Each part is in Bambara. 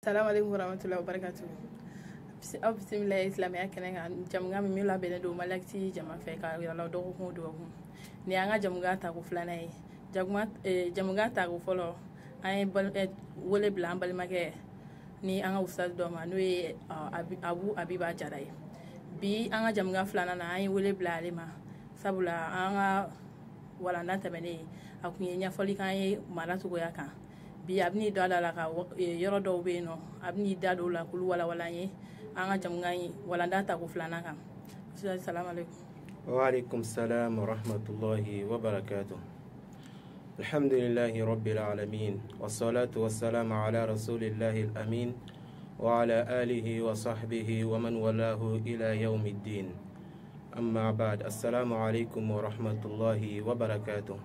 Salamu alaikum warahmatullahi wabarakatuh. Aw bisimila silamɛya kɛnɛ kan, jamukan min labɛnnen don Maliactu jama fɛ ka yira la dɔgɔkun o dɔgɔkun. Nin y'an ka jamukan tako filanan ye. Jamukan tako fɔlɔ, an ye wele bila an balimakɛ ni an ka ustaz dɔ ma, n'o ye Abu Abiba Jara ye. Bi an ka jamukan filanan na, an ye wele bila ale ma, sabula an ka walanda tɛmɛnen, a kun ye ɲɛfɔli k'an ye mara cogoya kan. Bi a bɛn'i da la ka yɔrɔ dɔw bɛ yen nɔ, a bɛn'i da don o la k'olu walawala an ye an ka jamukan in walanda tako filanan kan. Salamu alaikum. Wa alaikum salam wa rahmatullahi wa barakatuh. Alhamdulillahi rabbil alamin, wassalatu wassalamu ala rasulillahi al-amin wa ala alihi wa sahbihi wa man walahu ila yawmiddin. Amma ba'd, assalamu alaikum wa rahmatullahi wa barakatuh.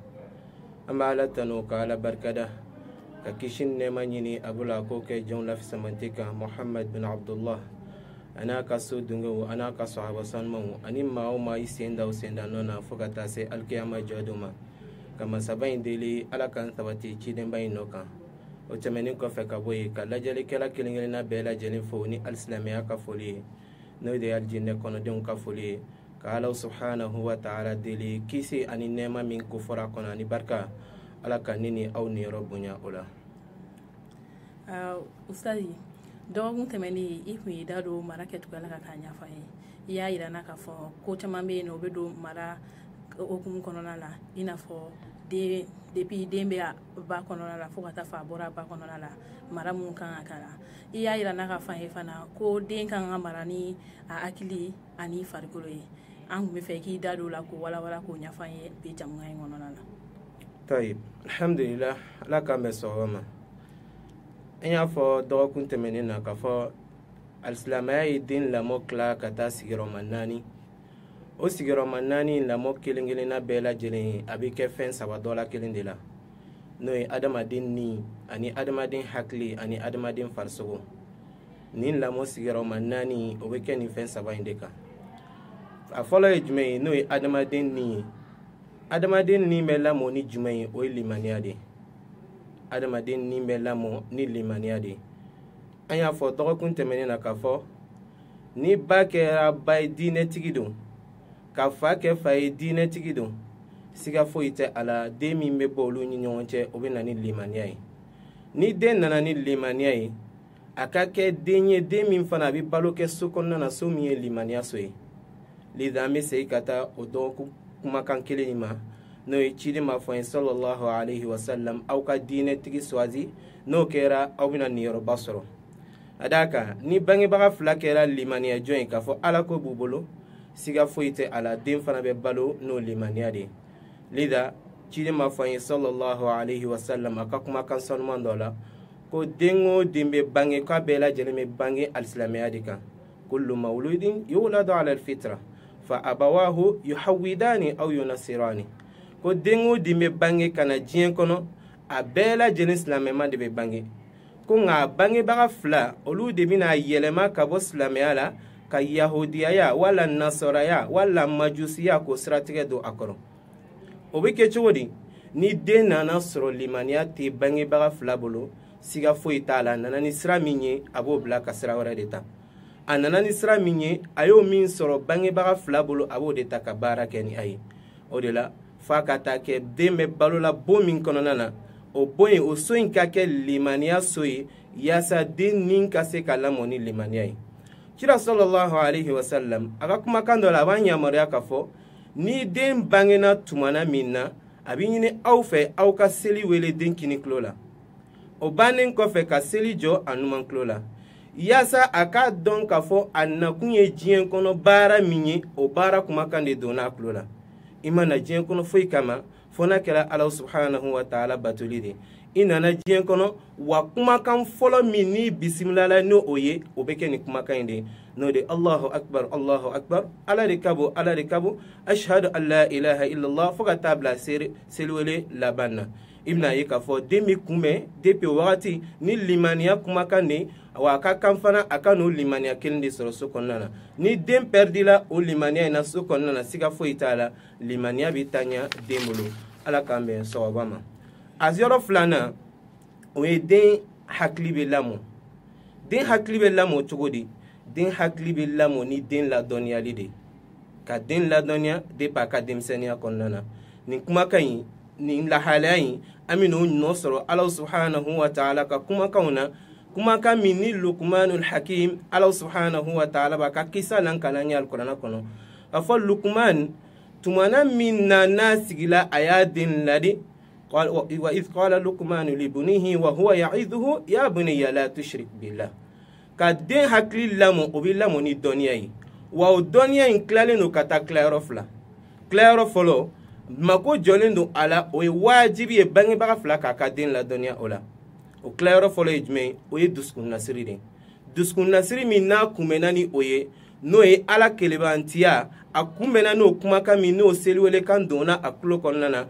An b'a Ala tanu ka Ala barikada, ka kisi ni nɛɛma ɲini a bolo a k'o kɛ jɔnw lafisamanti kan, Muhammad bin Abdullah, a n'a ka so dungew, a n'a ka sahaba sanumanw, ani maa o maa i sen da o sen da nɔ na fo ka taa se alikiyama jɔ don ma. Ka masaba in deli Ala k'an sabati cidenba in nɔ kan. O tɛmɛnen kɔfɛ ka bɔ yen, ka lajɛlikɛla kelen kelenna bɛɛ lajɛlen fo ni alisilamɛya ka foli ye, n'o de ye alijinɛ kɔnɔdenw ka foli ye, ka Ala subhanahu wa ta'ala deli kisi ani nɛɛma min kofɔra kɔnɔ ani barika, Ala ka ne ni aw niyɔrɔ bonya o la. Ustazi, dɔgɔkun tɛmɛnen i kun y'i da don mara kɛcogoya la ka k'a ɲɛfɔ an ye. I y'a yira n na k'a fɔ ko caman bɛ yen nɔ, o bɛ don mara hokumu kɔnɔna la, i n'a fɔ den, depuis den bɛ ba kɔnɔna la fo ka taa fɔ a bɔra ba kɔnɔna la, mara mun kan ka k'a la. I y'a yira n na k'a fɔ an ye fana ko den kan ka mara ni a hakili ani farikolo ye. An kun bɛ fɛ k'i da don o la k'o walawala k'o ɲɛfɔ an ye bi jamukan in kɔnɔna la. Tayib, alhamdulillah, Ala k'an bɛn sawaba ma. An y'a fɔ dɔgɔkun tɛmɛnen na k'a fɔ alisilamɛya ye den lamɔ tila ka taa sigiyɔrɔma naani. O sigiyɔrɔma naani lamɔ kelen kelenna bɛɛ lajɛlen a bɛ kɛ fɛn saba dɔ la kelen de la, n'o ye adamaden ni ani adamaden hakili ani adamaden farisogo. Nin lamɔ sigiyɔrɔma naani, o bɛ kɛ nin fɛn saba in de kan. A fɔlɔ ye jumɛn ye? N'o ye adamaden ni ye. Adamaden ni bɛ lamɔ ni jumɛn ye? O ye limaniya de ye. Adamaden ni bɛ lamɔ ni limaniya de ye. An y'a fɔ dɔgɔkun tɛmɛnen na k'a fɔ ni ba kɛra ba ye diinɛtigi don, ka fa kɛ fa ye diinɛtigi don, siga foyi tɛ a la, den min bɛ bɔ olu ni ɲɔgɔn cɛ, o bɛ na ni limaniya ye. Ni den nana ni limaniya ye, a ka kɛ den ye, den min fana a bɛ balo kɛ so kɔnɔna na, so min ye limaniya so ye. Lida, an bɛ segin ka taa o dɔgɔkun kumakan kelen in ma, n'o ye ciden b'a fɔ an ye sallallahu alaihi wa sallam, aw ka diinɛtigi suwazi, n'o kɛra aw bɛna niyɔrɔba sɔrɔ. A d'a kan ni bangebaga fila kɛra limaniya jɔn ye k'a fɔ Ala ko b'u bolo, siga foyi tɛ a la, den fana bɛ balo n'o limaniya de ye. Lida, ciden b'a fɔ an ye sallallahu alaihi wa sallam a ka kumakan sanuman dɔ la ko den o den bɛ bange, k'a bɛɛ lajɛlen bɛ bange alisilamɛya de kan. Kullu mawludin yuladu ala alfitra fa abawahu yuhawidani aw yunasirani. Ko den o den bɛ bange ka na diɲɛ kɔnɔ, a bɛɛ lajɛlen silamɛma de bɛ bange. Ko nka bangebaga fila, olu de bɛna yɛlɛma ka bɔ silamɛya la ka yahudiyaya wala nasaraya wala majusiya k'o siratigɛ don a kɔrɔ. O bɛ kɛ cogo di? Ni den nana sɔrɔ limaniya tɛ bangebaga fila bolo, siga foyi t'a la, a nana ni sira min ye, a b'o bila ka sira wɛrɛ de ta. A nana ni sira min ye, a y'o min sɔrɔ bangebaga fila bolo, a b'o de ta ka baara kɛ ni a ye. O de la f'a ka taa kɛ den bɛ balola bon min kɔnɔna na, o bon in, o so in ka kɛ limaniya so ye, yaasa den ni ka se ka lamɔ ni limaniya ye. Kira sallallahu alaihi wa sallam a ka kumakan dɔ la, a b'an yamaruya k'a fɔ ni den bangena tumana min na, a bɛ ɲini aw fɛ aw ka seli wele den kini tulo la. O bannen kɔfɛ ka seli jɔ a numan tulo la, yaasa a k'a dɔn k'a fɔ a nakun ye diɲɛ kɔnɔ baara min ye, o baara kumakan de donna a tulo la. I ma na diɲɛ kɔnɔ foyi kama fo n'a kɛra Ala subhanahu wa ta'ala batoli de. I nana diɲɛ kɔnɔ wa kumakan fɔlɔ min n'i bisimilala n'o o ye, o bɛ kɛ nin kumakan in de ye, n'o de Allahu akbar, Allahu akbar, Ala de ka bon, Ala de ka bon, ashhadu an la ilaha illallah, fo ka taa bila seliwele laban na. I bɛna ye k'a fɔ den bɛ kunbɛn depuis o wagati ni limaniya kumakan de, wa a ka kan fana a ka n'o limaniya kelen de sɔrɔ so kɔnɔna na. Ni den pɛridila o limaniya in na so kɔnɔna na, siga foyi t'a la, limaniya bɛ taa ɲɛ den bolo. Ala k'an bɛn sawaba ma. A yɔrɔ filanan, o ye den hakili bɛ lamɔ. Den hakili bɛ lamɔ cogo di? Den hakili bɛ lamɔ ni den ladɔnniyali de, ka den ladɔnniya depuis a ka denmisɛnninya kɔnɔna na. Nin kumakan in, nin lahalaya in, an bɛ n'o nɔ sɔrɔ Ala subhanahu wa ta'ala ka kumakanw na, kumakan min ni Lukumanul Hakim, Ala subhanahu wa ta'ala b'a ka kisa lankala an ye Alikuranɛ kɔnɔ. A fɔ Lukuman tumana min na n'a sigila a y'a den ladi, wa idh qala Lukumanu libunihi wa huwa ya'idhuhu ya bunayya la tushrik billah. Ka den hakili lamɔ, o bɛ lamɔ ni dɔnniya ye. Wa o dɔnniya in tilalen don ka taa tilayɔrɔ fila. Tilayɔrɔ fɔlɔ, mako jɔlen don a la, o ye wajibi ye bangebaga fila k'a ka den ladɔnniya o la. O tilayɔrɔ fɔlɔ ye jumɛn ye? O ye dusukunnasiri de ye. Dusukunnasiri min n'a kunbɛnna ni o ye, n'o ye Ala kelebantiya, a kunbɛnna n'o kumakan min n'o seliwelekan donna a tulo kɔnɔna na,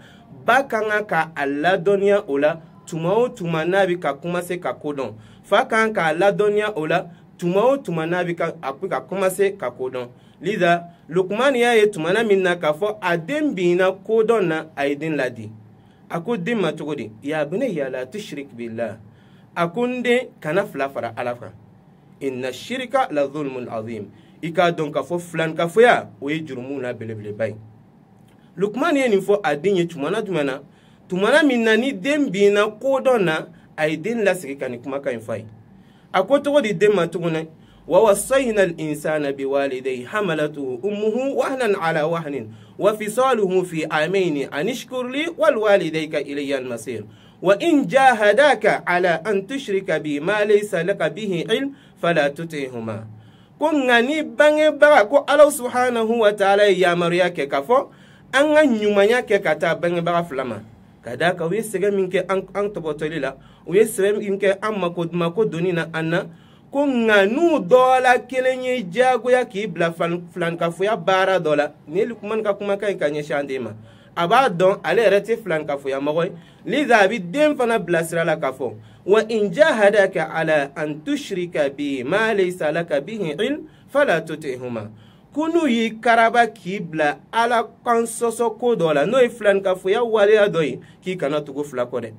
ba ka kan ka a ladɔnniya o la tuma o tuma n'a bɛ ka commencer ka ko dɔn. Fa kan k'a ladɔnniya o la tuma o tuma n'a bɛ ka commencer ka ko dɔn. Lida Lukumani y'a ye tumana min na k'a fɔ a den binna kodɔn na, a ye den ladi. A ko den ma cogo di? Ya bunayya la tushrik billah. A ko n den, kana fila fara Ala kan. Inna shirika la zulmun azim. I k'a dɔn k'a fɔ filankafoya o ye jurumu la belebeleba ye. Lukumani ye nin fɔ a den ye tumana jumɛn na? Tumana min na ni den binna kodɔn na, a ye den lasigi ka nin kumakan in fɔ a ye. A ko cogo di den ma tuguni? Wa wassayna al-insana biwalidayhi hamalatuhu ummuhu wahnan ala wahnin wa fisaluhu fi amaini an ishkur li wal walidayka ilayya al-masir wa in jahadaka ala an tushrika bi ma laysa laka bihi ilm fala tutihuma. Ko nka ni bangebaga, ko Ala subhanahu wa ta'ala ye yamaruya kɛ k'a fɔ an ka ɲumanya kɛ ka taa bangebaga fila ma, ka d'a kan u ye sɛgɛn min kɛ an tɔbɔtɔli la, u ye sɛgɛn min kɛ an mako donni na an na. Ko nka n'u dɔ la kelen ye diyagoya k'i bila filankafoya baara dɔ la, nin ye Lukumani ka kumakan ye ka ɲɛsin an den ma. A b'a dɔn ale yɛrɛ tɛ filankafoya mɔgɔ ye. Liza a bɛ den fana bilasira la k'a fɔ wa in jahadaka ala an tushrika bi ma laysa laka bihi ilm fala tutihuma. Ko n'u y'i karaba k'i bila Ala kan sɔsɔ ko dɔ la, n'o ye filankafoya waleya dɔ ye, k'i kana tugu fila kɔ dɛ.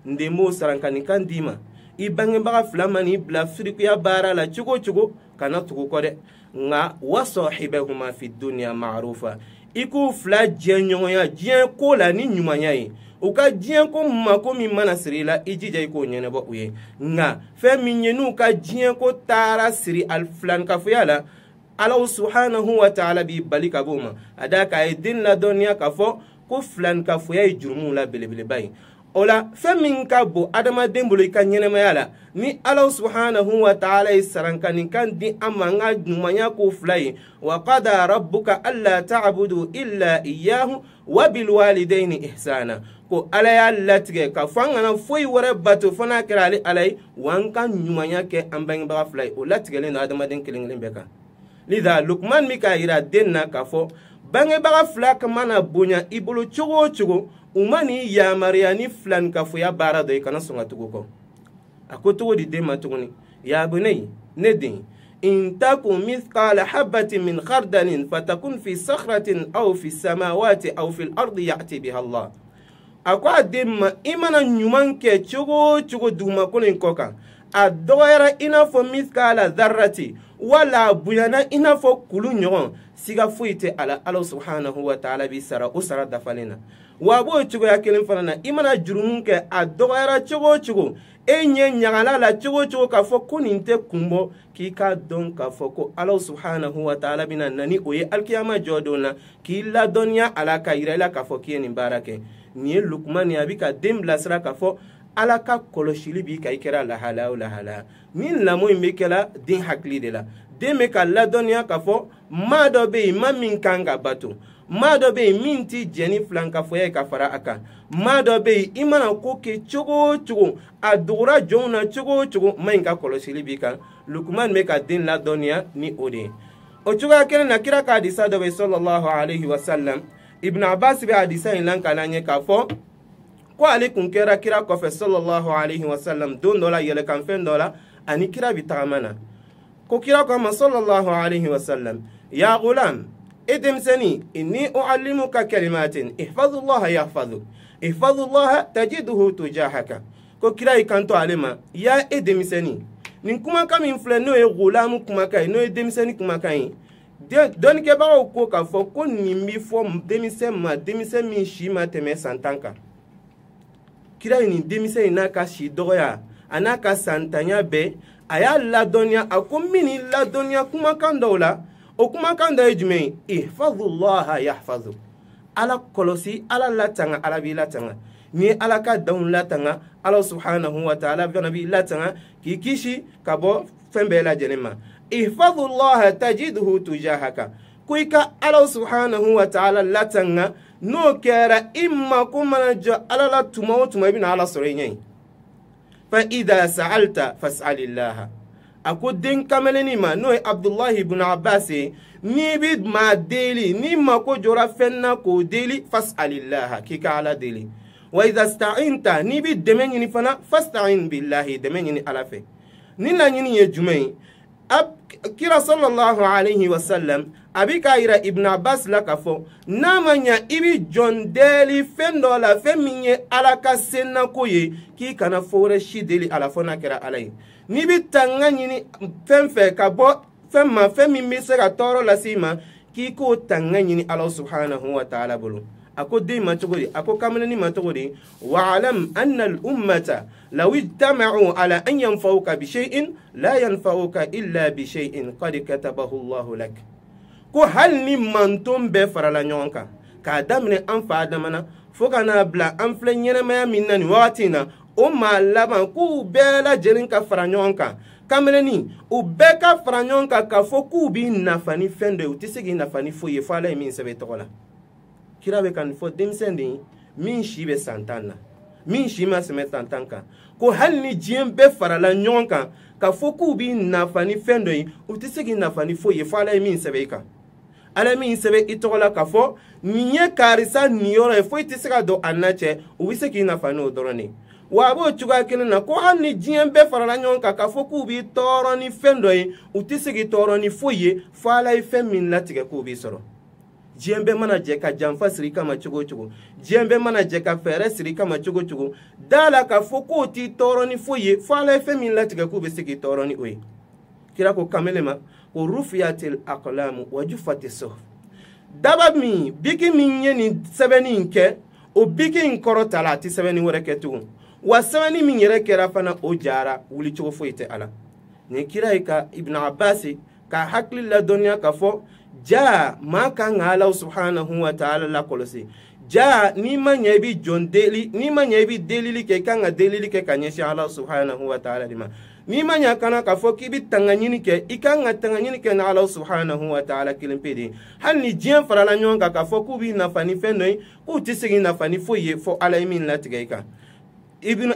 N den b'o sarankanikan d'i ma. I bangebaga fila ma n'i bila firikuya baara la cogo o cogo, kana tugu kɔ dɛ. Nka wa sahibahuma fi dunya ma'rufa, i k'u fila jɛɲɔgɔnya diɲɛ ko la ni ɲumanya ye. U ka diɲɛ ko mako min mana siri i la, i jija i k'o ɲɛnabɔ u ye. Nka fɛn min ye n'u ka diɲɛ ko taara siri filankafoya la, Ala subhanahu wa ta'ala b'i bali ka bɔ o ma. A d'a kan a ye den ladɔnniya k'a fɔ ko filankafoya ye jurumu la belebeleba ye. O la fɛn min ka bon adamaden bolo i ka ɲɛnɛmaya la, ni Ala subhanahu wa ta'ala ye sarankanikan di an ma an ka ɲumanya k'o fila ye, wa qada rabbuka alla ta'budu illa iyyahu wa bil walidayni ihsana. Ko Ala y'a latigɛ k'a fɔ an kana foyi wɛrɛ bato fo n'a kɛra ale Ala ye, wa an ka ɲumanya kɛ an bangebaga fila ye. O latigɛlen don adamaden kelen kelen bɛɛ kan. Liza Lukuman bɛ k'a yira den na k'a fɔ bangebaga fila mana bonya i bolo cogo o cogo, u ma n'i yamaruya ni filankafoya baara dɔ ye, kana sɔn ka tugu kɔ. A ko cogo di den ma tuguni? Ya bunayya, ne den, in taku mithqala habatin min khardalin fatakun fi sakhratin aw fi samawati aw fi al-ardi ya'ti biha Allah. A ko a den ma, i mana ɲuman kɛ cogo o cogo dugumakolo in kɔ kan, a dɔgɔyara i n'a fɔ mithqala dharrati, wala a bonyana i n'a fɔ kulu ɲɔgɔn, siga foyi tɛ a la, Ala subhanahu wa ta'ala b'i sara o sara dafalen na. Wa a b'o cogoya kelen fana na, i mana jurumu kɛ a dɔgɔyara cogo o cogo, e ɲɛ ɲagala la cogo o cogo k'a fɔ ko nin tɛ kun bɔ, k'i k'a dɔn k'a fɔ ko Ala subhanahu wa ta'ala bɛna na ni o ye alikiyama jɔ don na, k'i ladɔnniya a la k'a yira i la k'a fɔ k'i ye nin baara kɛ. Nin ye Lukumani ye, a bɛ ka den bilasira k'a fɔ Ala ka kɔlɔsili b'i kan i kɛra lahalaya o lahalaya. Ni lamɔ in bɛ kɛla den hakili de la. Den bɛ ka ladɔnniya k'a fɔ maa dɔ bɛ yen, maa min kan ka bato, maa dɔ bɛ yen min t'i jɛn ni filankafoya ye ka fara a kan, maa dɔ bɛ yen i mana ko kɛ cogo o cogo, a dogora jɔnw na cogo o cogo, maa in ka kɔlɔsili b'i kan. Lukumani bɛ ka den ladɔnniya ni o de ye. O cogoya kelen na, kira ka hadisa dɔ bɛ sallallahu alayhi wa sallam, Ibn Abbas bɛ hadisa in lankala an ye k'a fɔ ko ale kun kɛra kira kɔfɛ sallallahu alayhi wa sallam don dɔ la, yɛlɛkanfɛn dɔ la, ani kira bɛ tagama na. Ko kira ko a ma sallallahu alayhi wa sallam, ya gulam, e denmisɛnnin, inni uallimuka kalimatin ihfazullaha yahfazuk ihfazullaha tajiduhu tujahaka. Ko kira y'i kanto ale ma, ya e denmisɛnnin, Nin kumakan min filɛ, n'o ye gulamu kumakan ye, n'o ye denmisɛnnin kumakan ye, dɔnnikɛbagaw ko k'a fɔ ko nin bɛ fɔ denmisɛn ma, denmisɛn min si ma tɛmɛ san 10 kan. Kira ye nin denmisɛn in n'a ka si dɔgɔya a n'a ka san tanya bɛɛ, a y'a ladɔnniya. A ko min ni ladɔnniya kumakan dɔw la, o kumakan dɔ ye jumɛn ye? Ihfazullaha yahfazu. Ala kɔlɔsi, Ala latanga, Ala b'i latanga. Ni ye Ala ka danw latanga, Ala subhanahu wa ta'ala fana b'i latanga k'i kisi ka bɔ fɛn bɛɛ lajɛlen ma. Ihfazullaha tajidhu tujahaka. Ko i ka Ala subhanahu wa ta'ala latanga, n'o kɛra i mako mana jɔ Ala la tuma o tuma, i bɛna Ala sɔrɔ i ɲɛ yen. Fa idha sa'alta fas'alillaha. A ko den kamalennin ma, n'o ye Abdullahi ibn Abbas ye, n'i bɛ maa deli, n'i mako jɔra fɛn na k'o deli, fas'alillaha, k'i ka Ala deli. Wa idha sta'inta, n'i bɛ dɛmɛ ɲini fana, fasta'in billahi, dɛmɛ ɲini Ala fɛ. Nin laɲini ye jumɛn ye? Kira sallallahu alayhi wa sallam a bɛ k'a yira Ibn Abbas la k'a fɔ n'a ma ɲa i bɛ jɔn deli fɛn dɔ la, fɛn min ye Ala ka sennako ye, k'i kana fo wɛrɛ si deli a la fo n'a kɛra Ala ye. N'i bɛ tanga ɲini fɛn fɛ ka bɔ fɛn ma, fɛn min bɛ se ka tɔɔrɔ lase i ma, k'i k'o tanga ɲini Ala subhanahu wa ta'ala bolo. A ko den ma cogo di? A ko kamalennin ma cogo di? Wa'lam anna al-ummata law ijtama'u ala an yanfa'uka bi shay'in la yanfa'uka illa bi shay'in qad katabahu Allahu lak. Ko hali ni manton bɛɛ farala ɲɔgɔn kan, k'a daminɛ an fa Adama na fo ka n'a bila an filɛ ɲɛnamaya min na nin wagati in na, o maa laban k'u bɛɛ lajɛlen ka fara ɲɔgɔn kan, kamalennin u bɛɛ ka fara ɲɔgɔn kan k'a fɔ k'u b'i nafa ni fɛn dɔ ye, u tɛ se k'i nafa ni foyi ye fo Ala ye min sɛbɛn i tɔgɔ la. Kira bɛ ka nin fɔ denmisɛn de ye min si bɛ san 10 na, min si ma sɛmɛ san 10 kan, ko hali ni diɲɛ bɛɛ farala ɲɔgɔn kan k'a fɔ k'u b'i nafa ni fɛn dɔ ye, u tɛ se k'i nafa ni foyi ye fo Ala ye min sɛbɛn i kan. Ala ye min sɛbɛn i tɔgɔ la k'a fɔ nin ye karisa niyɔrɔ ye, foyi tɛ se ka don a n'a cɛ, u bɛ se k'i nafa n'o dɔrɔn de ye. Wa a b'o cogoya kelen na, ko hali ni diɲɛ bɛɛ farala ɲɔgɔn kan k'a fɔ k'u b'i tɔɔrɔ ni fɛn dɔ ye, u tɛ se k'i tɔɔrɔ ni foyi ye fo Ala ye fɛn min latigɛ k'o b'i sɔrɔ. Diɲɛ bɛɛ mana jɛ ka janfa siri i kama cogo o cogo, diɲɛ bɛɛ mana jɛ ka fɛɛrɛ siri i kama cogo o cogo, da la k'a fɔ k'o t'i tɔɔrɔ ni foyi ye fo Ala ye fɛn min latigɛ k'u bɛ se k'i tɔɔrɔ ni o ye. Kira ko kamalen ma ko rufiyatil aqlamu wa juffati suhuf. Daba min, biki min ye nin sɛbɛnni in kɛ, o biki in kɔrɔ ta la, a tɛ sɛbɛnni wɛrɛ kɛ tugun. Wa sɛbɛnni min yɛrɛ kɛra fana, o jara, wulicogo foyi tɛ a la. Nin kira ye ka Ibn Abbas ka hakili ladɔnniya k'a fɔ ja maa kan ka Ala subhanahu wa ta'ala lakɔlɔsi. Ja n'i ma ɲɛ i bɛ jɔn deli, n'i ma ɲɛ i bɛ delili kɛ, i kan ka delili kɛ ka ɲɛsin Ala subhanahu wa ta'ala de ma. N'i ma ɲɛ kana k'a fɔ k'i bɛ tanga ɲini kɛ, i kan ka tanga ɲini kɛ ni Ala subhanahu wa ta'ala kelen pe de ye. Hali ni diɲɛ farala ɲɔgɔn kan k'a fɔ k'u b'i nafa ni fɛn dɔ ye, k'u tɛ se k'i nafa ni foyi ye fo Ala ye min latigɛ i kan. Ibn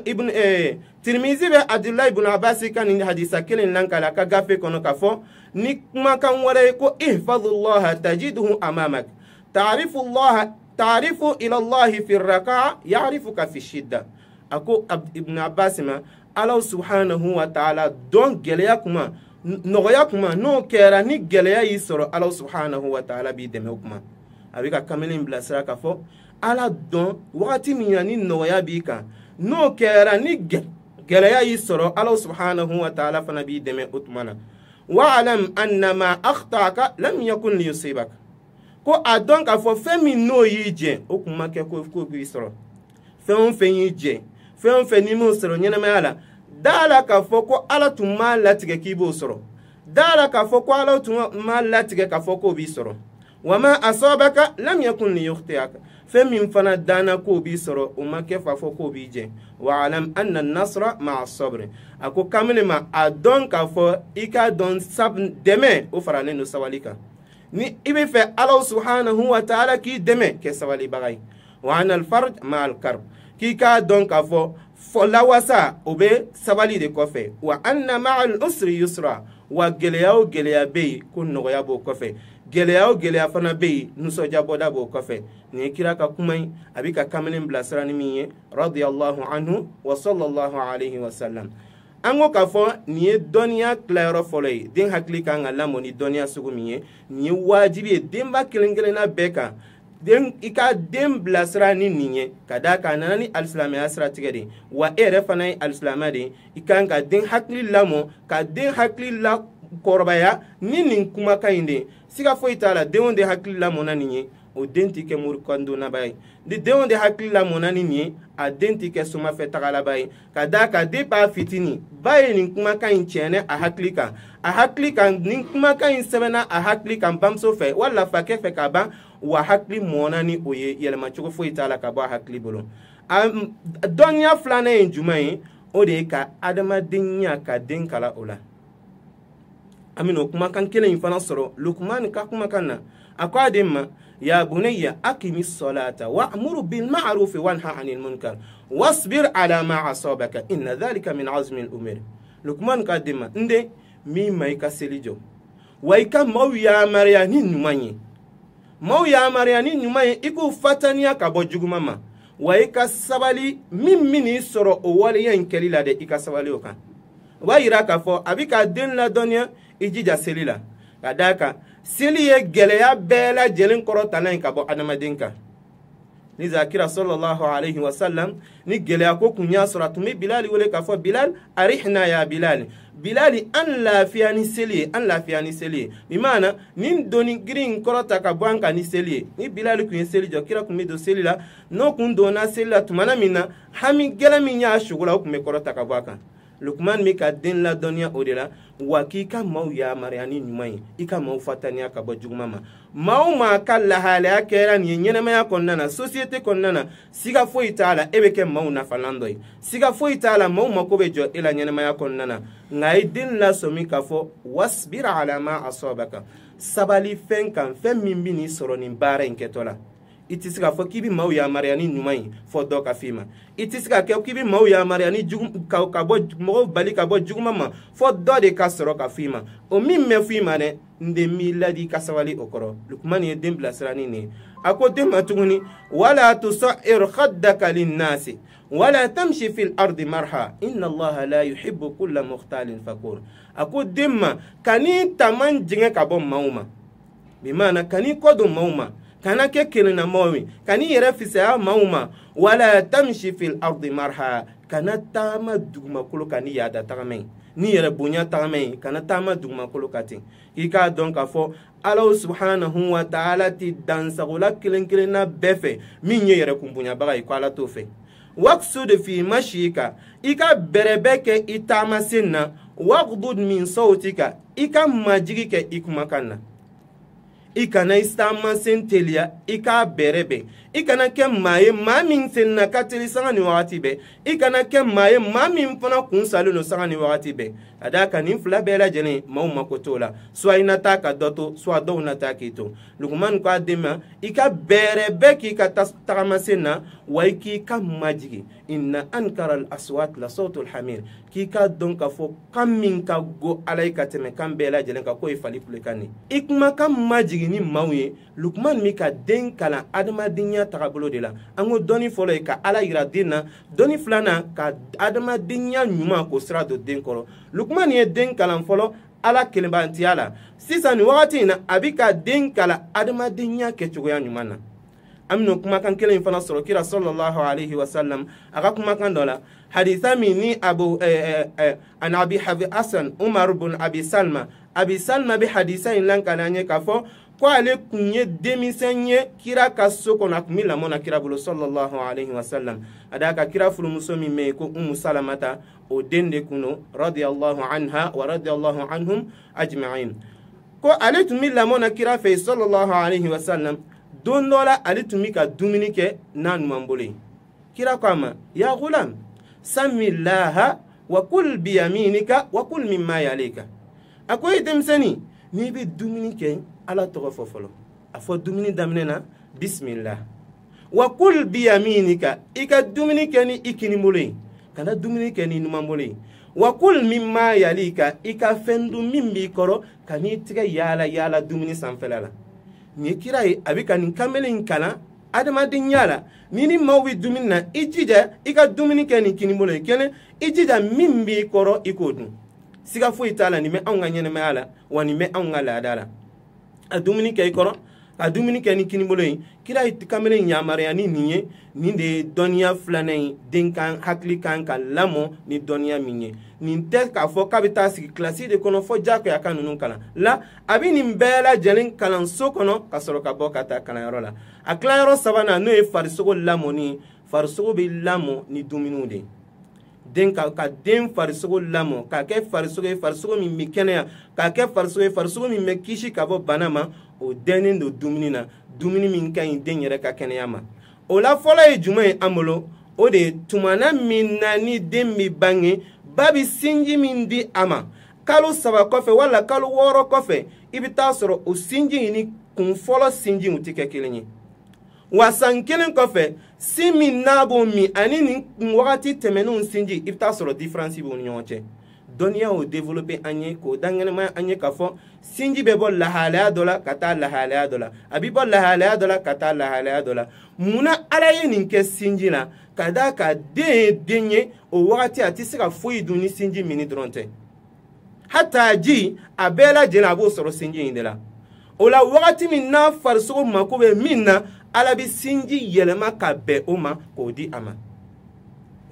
Tirmizi bɛ Abdullahi ibn Abbas ka nin hadisa kelen lankala a ka gafe kɔnɔ k'a fɔ ni kumakan wɛrɛ ye ko ihfazullaha tajidhu amamak ta'rifullaha ta'rifu ila Allahi fi raka'a ya'rifuka fi shidda. A ko Ibn Abbas ma, Ala subhanahu wa ta'ala dɔn gɛlɛya kuma, nɔgɔya kuma, n'o kɛra ni gɛlɛya y'i sɔrɔ, Ala subhanahu wa ta'ala b'i dɛmɛ o kuma. A bɛ ka kamalen bilasira k'a fɔ Ala dɔn wagati min na ni nɔgɔya b'i kan, n'o kɛra ni gɛlɛya y'i sɔrɔ, Ala subhanahu wa ta'ala fana b'i dɛmɛ o tuma na. Wa'lam anna ma akhta'aka lam yakun liyusibak. Ko a dɔn k'a fɔ fɛn min n'o y'i jɛ, o kun ma kɛ ko b'i sɔrɔ. Fɛn o fɛn y'i jɛ, fɛn o fɛn n'i m'o sɔrɔ ɲɛnamaya la, da la k'a fɔ ko Ala tun m'a latigɛ k'i b'o sɔrɔ. Da la k'a fɔ ko Ala tun m'a latigɛ k'a fɔ k'o b'i sɔrɔ. Wa ma asabaka lam yakun liyukhti'aka. Fɛn min fana danna k'o b'i sɔrɔ, o ma kɛ f'a fɔ k'o b'i jɛ. Wa'lam anna an-nasra ma'a as-sabr. A ko kamalen ma, a dɔn k'a fɔ i k'a dɔn dɛmɛ o faralen don sabali kan. Ni i bɛ fɛ Ala subhanahu wa ta'ala k'i dɛmɛ, kɛ sabalibaga ye. Wa anna al-farj ma'a al-karb. K'i k'a dɔn k'a fɔ lawasa o bɛ sabali de kɔfɛ. Wa anna ma'a al-usri yusra. Wa gɛlɛya o gɛlɛya bɛ yen, ko nɔgɔya b'o kɔfɛ. Gɛlɛya o gɛlɛya fana bɛ yen, nisɔndiyabɔda b'o kɔfɛ. Nin ye kira ka kuma ye, a bɛ ka kamalen bilasira ni min ye, radiyallahu anhu wa sallallahu alayhi wa sallam. An ko k'a fɔ nin ye dɔnniya tilayɔrɔ fɔlɔ ye. Den hakili kan ka lamɔ ni dɔnniya sugu min ye, nin ye wajibi ye denba kelen kelenna bɛɛ kan. Den i ka den bilasira ni nin ye, ka d'a kan a nana ni alisilamɛya siratigɛ de ye, wa e yɛrɛ fana ye alisilamɛ de ye. I kan ka den hakili lamɔ, ka den hakili la kɔrɔbaya ni nin kumakan in de ye. Siga foyi t'a la, denw de hakili lamɔna nin ye, o den tɛ kɛ morikandonnaba ye. Ni denw de hakili lamɔna ni nin ye, a den tɛ kɛ somafɛ tagalaba ye. Ka d'a kan depuis a fitinin, ba ye nin kumakan in tiɲɛnɛ a hakili kan. A hakili kan, nin kumakan in sɛbɛnna a hakili kan bamuso fɛ wala fakɛ fɛ ka ban, wa hakili mɔnna ni o ye, yɛlɛmacogo foyi t'a la ka bɔ a hakili bolo. A dɔnniya filanan ye jumɛn ye? O de ye ka adamadenya ka den kalan o la. An bɛna o kumakan kelen in fana sɔrɔ Lukumani ka kumakan na. A ko a den ma, ya bunayya akimi salata wa'mur bil ma'ruf wanha 'anil munkar wasbir ala ma asabaka inna dhalika min azmi al umur. Lukumani ka den ma, n den, min ma i ka seli jɔ, wa i ka maaw yamaruya ni ɲuman ye, maaw yamaruya ni ɲuman ye, i k'u fataniya ka bɔ juguman ma, wa i ka sabali min min'i sɔrɔ o waleya in kɛli la dɛ, i ka sabali o kan. O b'a yira k'a fɔ a bɛ ka den ladɔnniya i jija seli la, ka d'a kan seli ye gɛlɛya bɛɛ lajɛlen kɔrɔtalan ye ka bɔ adamaden kan. Ni zakira sallallahu alayhi wa sallam ni gɛlɛya ko kun y'a sɔrɔ, a tun bɛ Bilali wele k'a fɔ Bilal, arihna ya Bilal, Bilali an lafiya ni seli ye, an lafiya ni seli ye. Bi maana nin doni girin in kɔrɔta ka bɔ an kan ni seli ye. Ni Bilali kun ye seli jɔ, kira kun bɛ don seli la, n'o kun donna seli la tumana min na, hami gɛlɛn min y'a sugo la, o kun bɛ kɔrɔta ka bɔ a kan. Lukumani bɛ ka den ladɔnniya o de la, wa k'i ka maaw yamaruya ni ɲuman ye, i ka maaw fataniya ka bɔ juguman ma. Maa o maa ka lahalaya kɛra nin ye ɲɛnɛmaya kɔnɔna na, société kɔnɔna na, siga foyi t'a la, e bɛ kɛ maaw nafalan dɔ ye. Siga foyi t'a la, maaw mako bɛ jɔ e la ɲɛnɛmaya kɔnɔna na. Nka i den lasɔmi k'a fɔ wasbir ala ma asabaka, sabali fɛn kan, fɛn min bɛ n'i sɔrɔ nin baara in kɛtɔ la. I tɛ se k'a fɔ k'i bɛ maaw yamaruya ni ɲuman ye fɔ dɔ ka f'i ma. I tɛ se ka kɛ k'i bɛ maaw yamaruya ni jugu ka bɔ mɔgɔw bali ka bɔ juguman ma fɔ dɔ de ka sɔrɔ ka f'i ma. O min bɛ f'i ma dɛ, n den m'i ladi i ka sabali o kɔrɔ. Lukumani ye den bilasira ni nin ye. A ko den ma tuguni, wala tusair khaddaka linnasi wala tamshi fil ardi marha inna allaha la yuhibbu kulla mukhtalin fakur. A ko den ma, kan'i taman jɛngɛ ka bɔ maaw ma. Bi maana kan'i kɔ don maaw ma, kana kɛ kelenna maaw ye, kan'i yɛrɛ fisaya maaw ma. Wala tamshi fil ardi marha, kana taama dugumakolo kan ni yaada tagama ye, ni yɛrɛ bonya tagama ye, kana taama dugumakolo kan ten. I k'a dɔn k'a fɔ Ala subhanahu wa ta'ala ti dansagola kelen kelenna bɛɛ fɛ min ye yɛrɛ kun bonyabaga ye, ko Ala t'o fɛ. Waqsud fi mashika, i ka bɛrɛbɛ kɛ i taamasen na. Waqdud min sawtika, i ka majigi kɛ i kumakan na. I kana i taamasen teliya, i k'a bɛrɛbɛn. I kana kɛ maa ye maa min sen na ka teli sanga ni wagati bɛɛ. I kana kɛ maa ye maa min fana kun salen don sanga ni wagati bɛɛ. Ka d'a kan nin fila bɛɛ lajɛlen maaw mako t'o la. Soit i na taa ka dɔ to, soit dɔw na taa k'i to. Lukumani ko a den ma, i ka bɛrɛbɛn k'i ka tagamasen na, wa i k'i ka majigin. Inna ankara al aswat la sawtul hamir, k'i ka dɔn k'a fɔ kan min ka go Ala ye ka tɛmɛ kan bɛɛ lajɛlen kan, k'o ye fali kulekan de ye. I kumakan majigin ni maaw ye. Lukumani bɛ ka den kalan adamadenya tagabolo de la. An ko dɔnni fɔlɔ ye ka Ala yira den na, dɔnni filanan ka adamadenya ɲuman k'o sira don den kɔrɔ. Lukumani ye den kalan fɔlɔ Ala kelenbantiya la. Sisan nin wagati in na, a bɛ ka den kalan adamadenya kɛcogoya ɲuman na. An bɛna kumakan kelen in fana sɔrɔ kira sallallahu alayhi wa sallam a ka kumakan dɔ la, hadisa min ni abu an abi hasan Umar bun Abi Salma. Abi Salma bɛ hadisa in lankale an ye k'a fɔ ko ale kun ye denmisɛn ye kira ka so kɔnɔ, a kun bɛ lamɔ na kira bolo sallallahu alayhi wa sallam. A d'a ka kira furumuso min bɛ yen ko Umu Salamata, o den de kun don, radiyallahu anha wa radiyallahu anhum ajma'in. Ko ale tun bɛ lamɔ na kira fɛ sallallahu alayhi wa sallam. Don dɔ la ale tun bɛ ka dumuni kɛ n'a ɲuman bolo ye. Kira ko a ma, ya gulam samillaha wa kul biyaminika wa kul mimma yalika. A ko e denmisɛnnin, n'i bɛ dumuni kɛ Ala tɔgɔ fɔ fɔlɔ. A fɔ dumuni daminɛ na bismillah. Wa kul biyaminika, i ka dumuni kɛ ni i kinibolo ye, kana dumuni kɛ ni numanbolo ye. Wa kul mimma yalika, i ka fɛn dun min b'i kɔrɔ, ka n'i tɛgɛ yaala yaala dumuni sanfɛla la. Nin ye kira ye, a bɛ ka nin kamalen in kalan adamadenya la. Ni ni maaw bɛ dumuni na, i jija i ka dumuni kɛ ni kinibolo ye. Kelen, i jija min b'i kɔrɔ i k'o dun. Siga foyi t'a la, nin bɛ anw ka ɲɛnɛmaya la, wa nin bɛ anw ka laada la. A dumuni kɛ i kɔrɔ, Ka dumuni kɛ ni kinibolo ye, kira ye kamalen yamaruya ni nin ye. Nin de ye dɔnniya filanan ye, den kan hakili kan ka lamɔ ni dɔnniya min ye. Nin tɛ k'a fɔ k'a bɛ taa sigi kilasi de kɔnɔ fɔ diyagoya ka ninnu kalan la. A bɛ nin bɛɛ lajɛlen kalan so kɔnɔ ka sɔrɔ ka bɔ ka taa kalanyɔrɔ la. A tilayɔrɔ sabanan, n'o ye farisogo lamɔni ye. Farisogo bɛ lamɔ ni dumuniw de ye. Den ka den farisogo lamɔ k'a kɛ farisogo ye, farisogo min bɛ kɛnɛya, k'a kɛ farisogo ye, farisogo min bɛ kisi ka bɔ bana ma, o dɛnnen don dumuni na, dumuni min ka ɲi den yɛrɛ ka kɛnɛya ma. O la fɔlɔ ye jumɛn ye an bolo? O de ye tumana min na ni den bɛ bange, ba bɛ sinji min di a ma kalo 3 kɔfɛ wala kalo 6 kɔfɛ, i bɛ taa sɔrɔ o sinji in ni kun fɔlɔ sinjiw tɛ kɛ kelen ye. Wa san 1 kɔfɛ, sin min n'a b'o min ani nin wagati tɛmɛnenw sinji, i bɛ taa sɔrɔ différence b'u ni ɲɔgɔn cɛ. Dɔnniya y'o développé an ye, k'o dankɛnɛmaya an ye k'a fɔ sinji bɛ bɔ lahalaya dɔ la ka taa lahalaya dɔ la, a bɛ bɔ lahalaya dɔ la ka taa lahalaya dɔ la. Munna Ala ye nin kɛ sinji la? Ka d'a kan den ye den ye, o wagati a tɛ se ka foyi dun ni sinji minni dɔrɔn tɛ. Hata ji a bɛɛ lajɛlen a b'o sɔrɔ sinji in de la. O la wagati min n'a farisogo mako bɛ min na, Ala bɛ sinji yɛlɛma ka bɛn o ma k'o di a ma.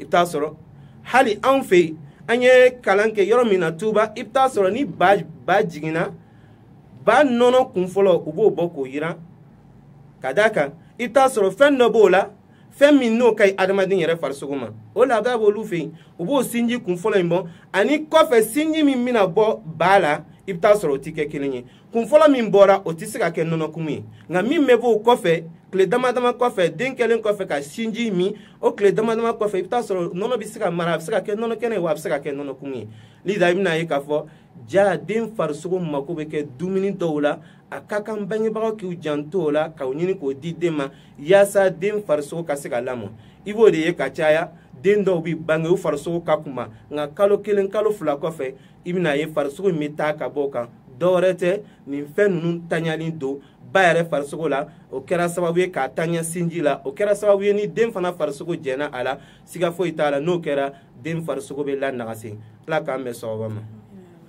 I bɛ taa sɔrɔ hali anw fɛ yen, an ye kalan kɛ yɔrɔ min na Tuba, i bɛ taa sɔrɔ ni ba jiginna, ba nɔnɔ kun fɔlɔ u b'o bɔ k'o yiran. Ka d'a kan i bɛ taa sɔrɔ fɛn dɔ b'o la, fɛn min n'o ka ɲi adamaden yɛrɛ farisogo ma, o laada b'olu fɛ yen. U b'o sinji kun fɔlɔ in bɔ, ani kɔfɛ sinji min bɛna bɔ ba la, i bɛ taa sɔrɔ o tɛ kɛ kelen ye. Kun fɔlɔ min bɔra, o tɛ se ka kɛ nɔnɔkumu ye, nka min bɛ bɔ o kɔfɛ tile dama dama kɔfɛ, den kɛlen kɔfɛ ka sinji min, o tile dama dama kɔfɛ, i bɛ taa sɔrɔ nɔnɔ bɛ se ka mara, a bɛ se ka kɛ nɔnɔ kɛnɛ ye wa a bɛ se ka kɛ nɔnɔkumu ye. Lida, i bɛna ye k'a fɔ ja den farisogo mako bɛ kɛ dumuni dɔw la, a ka kan bangebagaw k'u janto o la, k'o ɲini k'o di den ma yaasa den farisogo ka se ka lamɔ. I b'o de ye ka caya, den dɔw bɛ bange u farisogo ka kunba, nka kalo 1 kalo 2 kɔfɛ, i bɛna ye farisogo in bɛ taa ka bɔ o kan. Dɔwɛrɛ tɛ, nin fɛn ninnu taɲali don ba yɛrɛ farisogo la, o kɛra sababu ye k'a taɲa sinji la, o kɛra sababu ye ni den fana farisogo jɛnna a la, siga foyi t'a la, n'o kɛra den farisogo bɛ lanagasi. Ala k'an bɛn sababa ma.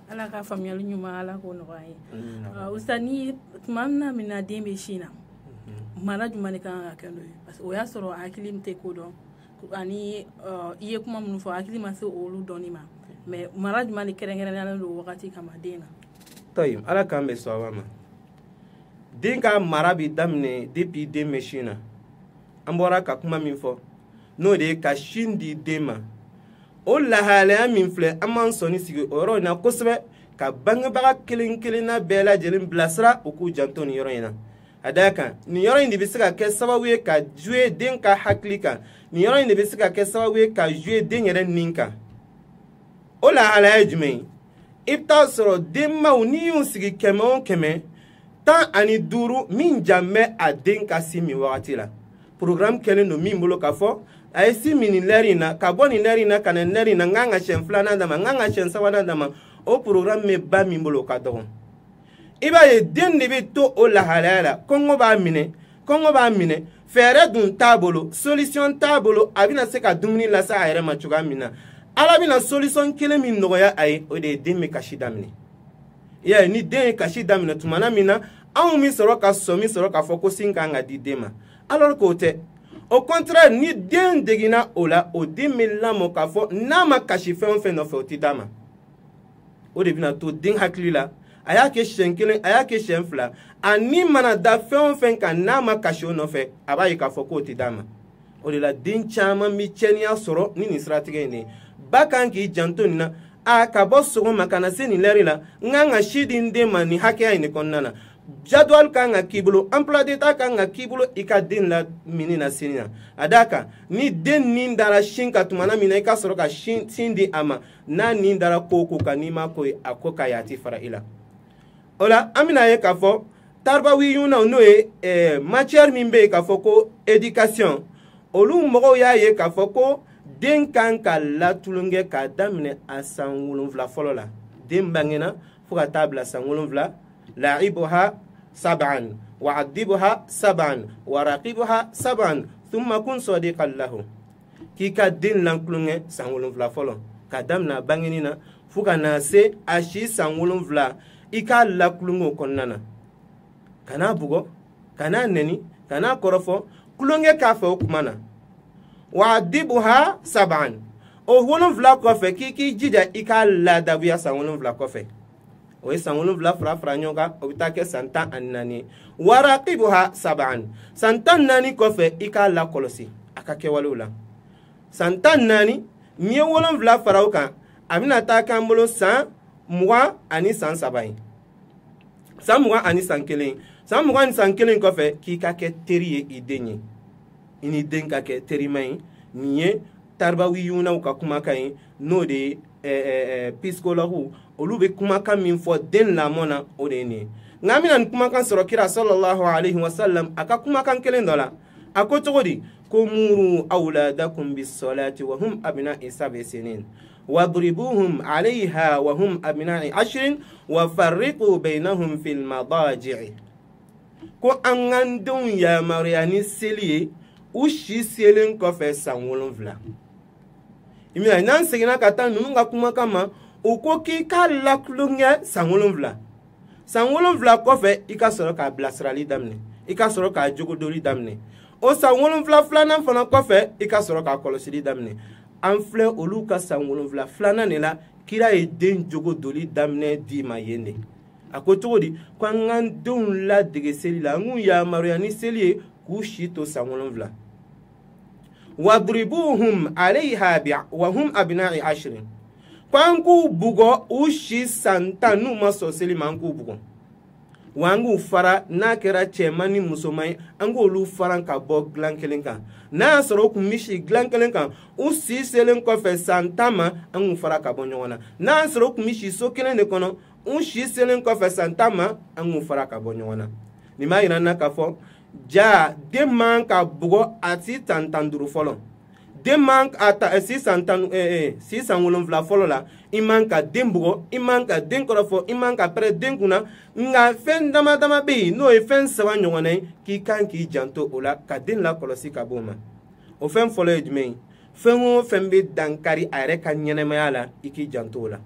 Ala ka faamuyali ɲuman, Ala k'o nɔgɔya ye. Usta, ni tuma min na den bɛ sin na, mara jumɛn de kan ka kɛ n'o ye? Parce que o y'a sɔrɔ a hakili tɛ ko dɔn, ani i ye kuma minnu fɔ, hakili ma se olu dɔnni ma, mais mara jumɛn de kɛrɛnkɛrɛnnenya don wagati kama den na? Tɔyi, Ala k'an bɛn sababa ma. Den ka mara bɛ daminɛ depuis den bɛ sin na. An bɔra ka kuma min fɔ, n'o de ye ka sin di den ma. O lahalaya min filɛ, an b'an sɔnni sigi o yɔrɔ in na kosɛbɛ, ka bangebaga kelen kelenna bɛɛ lajɛlen bilasira u k'u janto nin yɔrɔ in na. A d'a kan nin yɔrɔ in de bɛ se ka kɛ sababu ye ka jouer den ka hakili kan, nin yɔrɔ in de bɛ se ka kɛ sababu ye ka jouer den yɛrɛ nin kan. O lahalaya ye jumɛn ye? I bɛ taa sɔrɔ denbaw n'i y'u sigi 100 o 100, 15 min jan bɛ a den ka sin min wagati la. Programme kɛlen don min bolo k'a fɔ a ye sin min nin lɛri in na, ka bɔ nin lɛri in na ka na nin lɛri in na, n kan ka siɲɛ 2nan d'a ma, n kan ka siɲɛ 3nan d'a ma. O programme bɛ ba min bolo, o ka dɔgɔn. I b'a ye den de bɛ to o lahalaya la, kɔngɔ b'a minɛ, kɔngɔ b'a minɛ, fɛɛrɛ dun t'a bolo, solution t'a bolo, a bɛna se ka dumuni lase a yɛrɛ ma cogoya min na. Ala bɛna solution kelen min nɔgɔya a ye, o de ye den bɛ kasi daminɛ. I y'a ye, ni den ye kasi daminɛ tumana min na, anw bɛ sɔrɔ ka sɔmi sɔrɔ k'a fɔ ko sin kan ka di den ma, alors k'o tɛ. Au contraire, ni den deginna o la, o den bɛ lamɔ k'a fɔ n'a ma kasi fɛn o fɛn nɔfɛ, o tɛ d'a ma. O de bɛna to den hakili la, a y'a kɛ siɲɛ 1, a y'a kɛ siɲɛ 2, a ni mana da fɛn o fɛn kan n'a ma kasi o nɔfɛ, a b'a ye k'a fɔ k'o tɛ d'a ma. O de la den caman bɛ tiɲɛniya sɔrɔ ni nin siratigɛ in de ye. Ba kan k'i janto nin na, a ka bɔ sɔgɔma ka na se nin lɛri la, n kan ka si di n den ma nin hakɛya in de kɔnɔna na. Jadwal kan ka k'i bolo, emploi de temps kan ka k'i bolo i ka den la mini na sini na. A d'a kan ni den nin dara sin kan tumana min na, i ka sɔrɔ ka sin di a ma. N'a nin dara ko o ko kan, n'i ma ko ye, a ko ka ye, a ti fara i la. O la an bɛna ye k'a fɔ tarbawiyunaw, n'o ye matière min bɛ yen k'a fɔ ko éducation, olu mɔgɔw y'a ye k'a fɔ ko den kan ka latulonkɛ k'a daminɛ a san 7 fɔlɔ la. Den bangena fo ka taa bila san 7, la'ibuha sab'an wa adibuha sab'an wa raqibuha sab'an thumma kun sadiqan lahu. K'i ka den lankulonkɛ san 7 fɔlɔ k'a daminɛ a bangeni na fo ka na se a si san 7, i k'a lakulonkɛ o kɔnɔna na. Kan'a bugɔ, Kan'a nɛni, kan'a kɔrɔfɔ, tulonkɛ k'a fɛ o kuma na. Wa'adibuha sab'an, o 7 kɔfɛ k'i k'i jija i k'a ladabuya san 7 kɔfɛ. O ye san 7 fara fara ɲɔgɔn kan, o bɛ taa kɛ san 14 ye. Waraqibuha sab'an, san 14 kɔfɛ i k'a lakɔlɔsi a ka kɛwalew la. San 14 n'i ye 7 fara o kan, a bɛna taa k'an bolo san 20 ani san 3 ye. San 20 ani san 1. San 20 ani san 1 kɔfɛ k'i ka kɛ teri ye i den ye. I ni den ka kɛ terima ye. Nin ye taribawiyunaw ka kumakan ye, n'o de ye psychologue, olu bɛ kumakan min fɔ den lamɔ na, o de ye nin ye. Nka an bɛna nin kumakan sɔrɔ kira sallallahu alayhi wa sallam a ka kumakan kelen dɔ la. A ko cogo di? Ko muru awladakum bis-salati wa hum abna'i sab'i sinin wadribuhum 'alayha wa hum abna'i ashrin wa farriqu baynahum fil madaji'i. Ko an k'an denw yamaruya ni seli ye u si selen kɔfɛ san 7. I m'a ye, n'an seginna ka taa ninnu ka kumakan ma, u ko k'i k'a lakulonkɛ san 7. San 7 kɔfɛ i ka sɔrɔ k'a bilasirali daminɛ, i ka sɔrɔ k'a jogodoli daminɛ. O san 7 filanan fana kɔfɛ i ka sɔrɔ k'a kɔlɔsili daminɛ. An filɛ olu ka san 7 filanan de la, kira ye den jogodoli daminɛ d'i ma yen de. A ko cogo di? Ko an k'an denw ladege seli la, an k'u yamaruya ni seli ye k'u si to san 7. Wadribuhum alayha bi wa hum abna'i ashrin, ko an k'u bugɔ u si san 10 n'u ma sɔn seli ma, an k'u bugɔ. Wa an k'u fara, n'a kɛra cɛman ni musoman ye, an k'olu fara ka bɔ dilan kelen kan. N'a y'a sɔrɔ u kun bɛ si dilan kelen kan, u si selen kɔfɛ san 10 ma, an k'u fara ka bɔ ɲɔgɔn na. N'a y'a sɔrɔ u kun bɛ si so kelen de kɔnɔ, u si selen kɔfɛ san 10 ma, an k'u fara ka bɔ ɲɔgɔn na. Nin b'a yira n na k'a fɔ ja den man ka bugɔ a si san 15 fɔlɔ. Den man a ta si san 10 si san 7 fɔlɔ la, i man ka den bugɔ, i man ka den kɔrɔfɔ, i man ka pɛrɛn den kunna. Nka fɛn dama dama bɛ yen n'o ye fɛn 3 ɲɔgɔnna ye k'i kan k'i janto o la ka den lakɔlɔsi ka bɔ o ma. O fɛn fɔlɔ ye jumɛn ye? Fɛn o fɛn bɛ dankari a yɛrɛ ka ɲɛnɛmaya la, i k'i janto o la.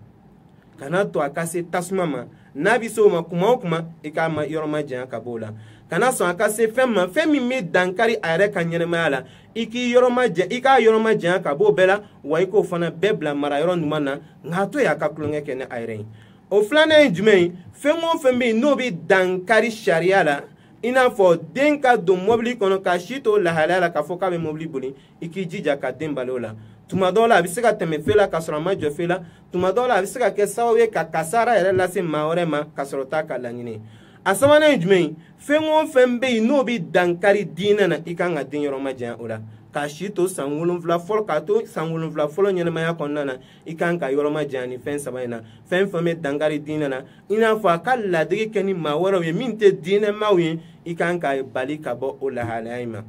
Kana to a ka se tasuma ma, n'a bɛ se o ma kuma o kuma, i k'a ma yɔrɔ ma janya ka bɔ o la. Kana sɔn a ka se fɛn ma, fɛn min bɛ dankari a yɛrɛ ka ɲɛnɛmaya la, i k'i yɔrɔ ma janya, i k'a yɔrɔ ma janya ka bɔ o bɛɛ la, wa i k'o fana bɛɛ bila mara yɔrɔ ɲuman na, nka a to yen a ka tulonkɛ kɛ ni a yɛrɛ ye. O filanan ye jumɛn ye? Fɛn o fɛn bɛ yen n'o bɛ dankari sariya la, i n'a fɔ den ka don mɔbili kɔnɔ k'a si to lahalaya la k'a fɔ k'a bɛ mɔbili boli, i k'i jija ka den bali o la. Tuma dɔw la a bɛ se ka tɛmɛ fe la k'a sɔrɔ a ma jɔ fe la, tuma dɔw la a bɛ se ka kɛ sababu ye ka kasara yɛrɛ lase maa wɛrɛ ma k'a sɔrɔ t'a ka laɲini. A sabanan ye jumɛn ye? Fɛn o fɛn bɛ yen n'o bɛ dankari diinɛ na, i kan ka den yɔrɔ ma janya o la. K'a si to san 7 fɔlɔ, k'a to san 7 fɔlɔ ɲɛnɛmaya kɔnɔna na, i kan ka yɔrɔ ma janya ni fɛn 3 in na. Fɛn fɛn bɛ dankari diinɛ na, i n'a fɔ a ka ladege kɛ ni maa wɛrɛw ye min tɛ diinɛmaaw ye, i kan ka bali ka bɔ o lahalaya in ma.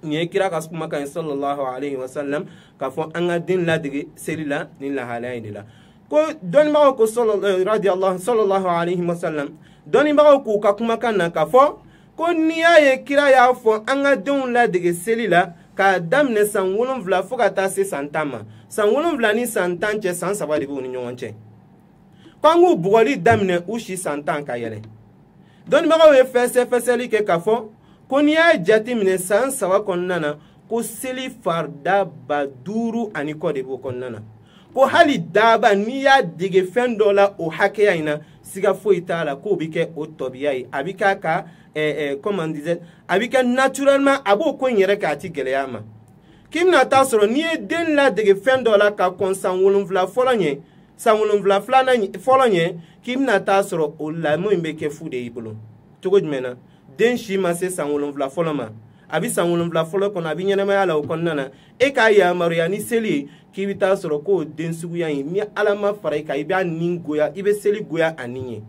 Nin ye kira ka kumakan ye sallallahu alayhi wa sallam k'a fɔ an ka den ladege seli la nin lahalaya in de la. Ko dɔnnibagaw ko radiyallahu sallallahu alayhi wa sallam, dɔnnibagaw k'u ka kumakan na k'a fɔ ko n'i y'a ye kira y'a fɔ an ka denw ladege seli la k'a daminɛ san 7 fo ka taa se san 10 ma, san 7 ni san 10 cɛ, san 3 de b'u ni ɲɔgɔn cɛ, k'an k'u bugɔli daminɛ u si san 10 ka yɛlɛ. Dɔnnibagaw ye fɛsɛfɛsɛli kɛ k'a fɔ ko n'i y'a jateminɛ san 3 kɔnɔna na, ko seli farida 5000 ani kɔ de b'o kɔnɔna na. Ko hali daba n'i y'a dege fɛn dɔ la o hakɛya in na, siga foyi t'a la k'o bɛ kɛ o tɔbiya ye, a bɛ k'a ka comment on disait, a bɛ kɛ naturellement, a b'o ko in yɛrɛ kɛ, a ti gɛlɛya ma. K'i bɛna taa sɔrɔ n'i ye den ladege fɛn dɔ la ka kɔn san 7 fɔlɔ ɲɛ, san 7 filanan fɔlɔ ɲɛ, k'i bɛna taa sɔrɔ o lamɔ in bɛ kɛ fu de y'i bolo. Cogo jumɛn na? Den si ma se san 7 fɔlɔ ma, a bɛ san 7 fɔlɔ kɔnɔ, a bɛ ɲɛnɛmaya la o kɔnɔna na, e k'a yamaruya ni seli ye, k'i bɛ taa sɔrɔ k'o den suguya in, ni Ala ma fara i kan, i b'a nin goya, i bɛ seli goya a nin ye.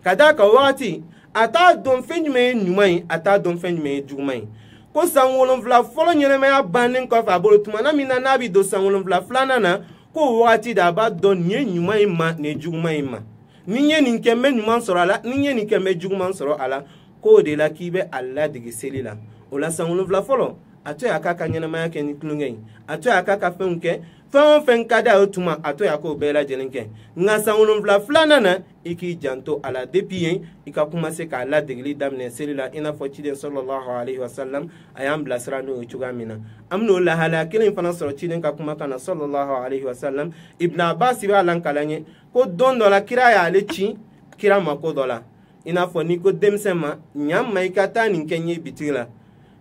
Ka d'a kan wagati a t'a dɔn fɛn jumɛn ye ɲuman ye, a t'a dɔn fɛn jumɛn ye juguman ye. Ko san 7 fɔlɔ ɲɛnɛmaya bannen kɔfɛ a bolo, tuma min na n'a bɛ don san 7 filanan na, k'o wagati de a b'a dɔn nin ye ɲuman ye ma, nin ye juguman ye ma. Ni n ye nin kɛ n bɛ ɲuman sɔrɔ a la, ni n ye nin kɛ n bɛ juguman sɔrɔ a la. K'o de la k'i bɛ a ladege seli la. O la san 7 fɔlɔ, a to yen a k'a ka ɲɛnɛmaya kɛ ni tulonkɛ ye, a to yen a k'a ka fɛnw kɛ. Fɛn o fɛn ka di a ye o tuma a to yen a k'o bɛɛ lajɛlen kɛ. Nka san 7 filanan na, i k'i janto a la depuis yen i ka commencer k'a ladegeli daminɛ seli la, i n'a fɔ ciden sallallahu alaihi wasallam a y'an bilasira n'o ye cogoya min na. An bɛn'o lahalaya kelen in fana sɔrɔ ciden ka kumakan na sallallahu alaihi wasallam. Ibn Abbas b'a lankalan ye ko don dɔ la kira y'ale ci kira ma ko dɔ la, i n'a fɔ n'i ko denmisɛn ma ɲa ma i ka taa nin kɛ n ye bitigi la.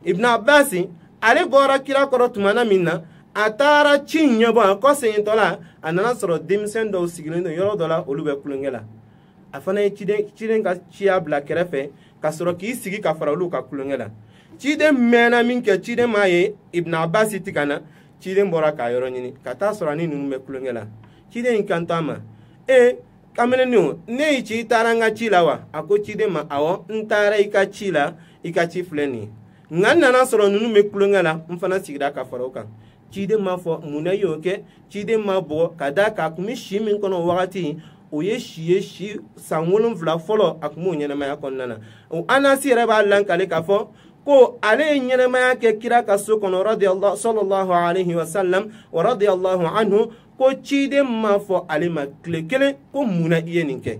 Ibn Abbas ale bɔra kira kɔrɔ tuma na min na, a taara ci in ɲɛbɔ, a kɔ segintɔ la a nana sɔrɔ denmisɛn dɔw sigilen don yɔrɔ dɔ la, olu bɛ kulonkɛ la. A fana ye ciden ka ciya bila kɛrɛfɛ ka sɔrɔ k'i sigi ka fara olu ka kulonkɛ la. Ciden mɛnna min kɛ, ciden m'a ye Ibn Abbas ti ka na. Ciden bɔra k'a yɔrɔ ɲini ka taa sɔrɔ ani ninnu bɛ kulonkɛ la. Ciden in kanto a ma, e kamalenin, ne y'i ci i taara n ka ci la wa? A ko ciden ma, awɔ, n taara i ka ci la, i ka ci filɛ nin ye, nka n nana sɔrɔ ninnu bɛ kulonkɛ la, n fana sigira ka fara o kan. Ciden m'a fɔ mun na i y'o kɛ, ciden ma bugɔ ka d'a kan a tun bɛ si min kɔnɔ o wagati, o ye si ye si san 7 fɔlɔ a tun b'o ɲɛnamaya kɔnɔna na. O Anasi yɛrɛ b'a lankale k'a fɔ ko ale ye ɲɛnamaya kɛ kira ka so kɔnɔ radiyallahu sallallahu alaihi wa sallam wa radiyallahu anhu, ko ciden ma fɔ ale ma tile kelen ko mun na i ye nin kɛ.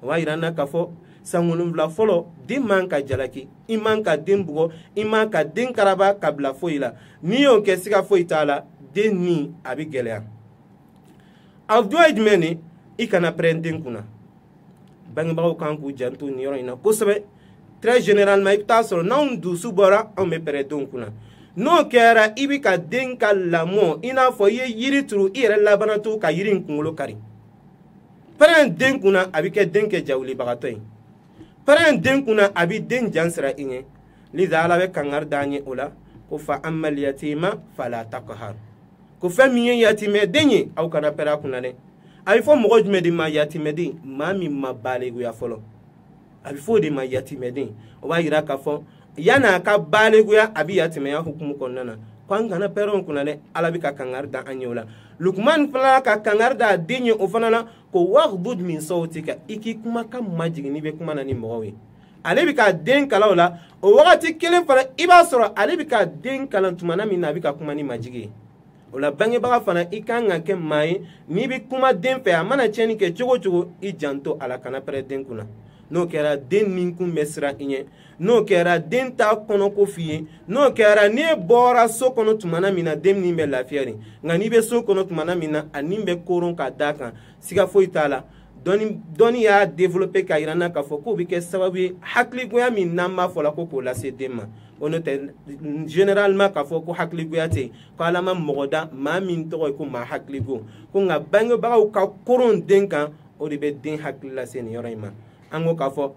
O b'a yira n na k'a fɔ san 7 fɔlɔ den man ka jalaki, i man ka den bugɔ, i man ka den karaba ka bila foyi la. N'i y'o kɛ siga foyi t'a la, den ni a bɛ gɛlɛya. A dɔ ye jumɛn ye? I kana pɛrɛn den kunna. Bangebagaw kan k'u janto nin yɔrɔ in na kosɛbɛ. Très généralement i bɛ taa sɔrɔ n'anw dusu bɔra, anw bɛ pɛrɛn denw kunna. N'o kɛra, i bɛ ka den ka lamɔ i n'a fɔ i ye yiri turu, i yɛrɛ labanna to ka yiri in kunkolo kari. Pɛrɛn den kunna, a bɛ kɛ den kɛ jawulibagatɔ ye. Pɛrɛn den kunna, a bɛ den jan sira i ɲɛ. Liza Ala bɛ kangari d'an ye o la ko fa amal yatima fala taqhar, ko fɛn min ye yatimɛden ye, aw kana pɛrɛn a kunna dɛ. A bɛ fɔ mɔgɔ jumɛn de ma yatimɛden? Maa min ma balikuya fɔlɔ, a bɛ fɔ o de ma yatimɛden. O b'a yira k'a fɔ yan'a ka balikuya, a bɛ yatimɛya hukumu kɔnɔna na, ko an kana pɛrɛn o kunna dɛ. Ala bɛ ka kangari da an ye o la. Lukuman fana ka kangari da a den ye o fana na ko waghdud min sawtika, i k'i kumakan majigin n'i bɛ kuma na ni mɔgɔw ye. Ale bɛ ka den kalan o la, o wagati kelen fana i b'a sɔrɔ ale bɛ ka den kalan tuma na min na, a bɛ ka kuma ni majigin ye. O la bangebaga fana, i kan ka kɛ maa ye n'i bɛ kuma den fɛ, a mana tiɲɛni kɛ cogo o cogo, i janto a la, kana pɛrɛn den kunna. N'o kɛra, den ni kun bɛ siran i ɲɛ. N'o kɛra, den t'a kɔnɔko f'i ye. N'o kɛra, n'e bɔra so kɔnɔ tuma na min na, den ni bɛ lafiya de. Nka n'i bɛ so kɔnɔ tuma na min na, a ni bɛ koron ka d'a kan, siga foyi t'a la. Dɔnni y'a développer k'a yira n na k'a fɔ k'o bɛ kɛ sababu ye hakiligoya min n'an b'a fɔ la ko k'o lase den ma. O n'o tɛ généralement k'a fɔ ko hakiligoya tɛ yen, ko Ala ma mɔgɔ da maa min tɔgɔ ye ko maa hakiligo, ko nka bangebagaw ka koron den kan, o de bɛ den hakili lase nin yɔrɔ in ma. An ko k'a fɔ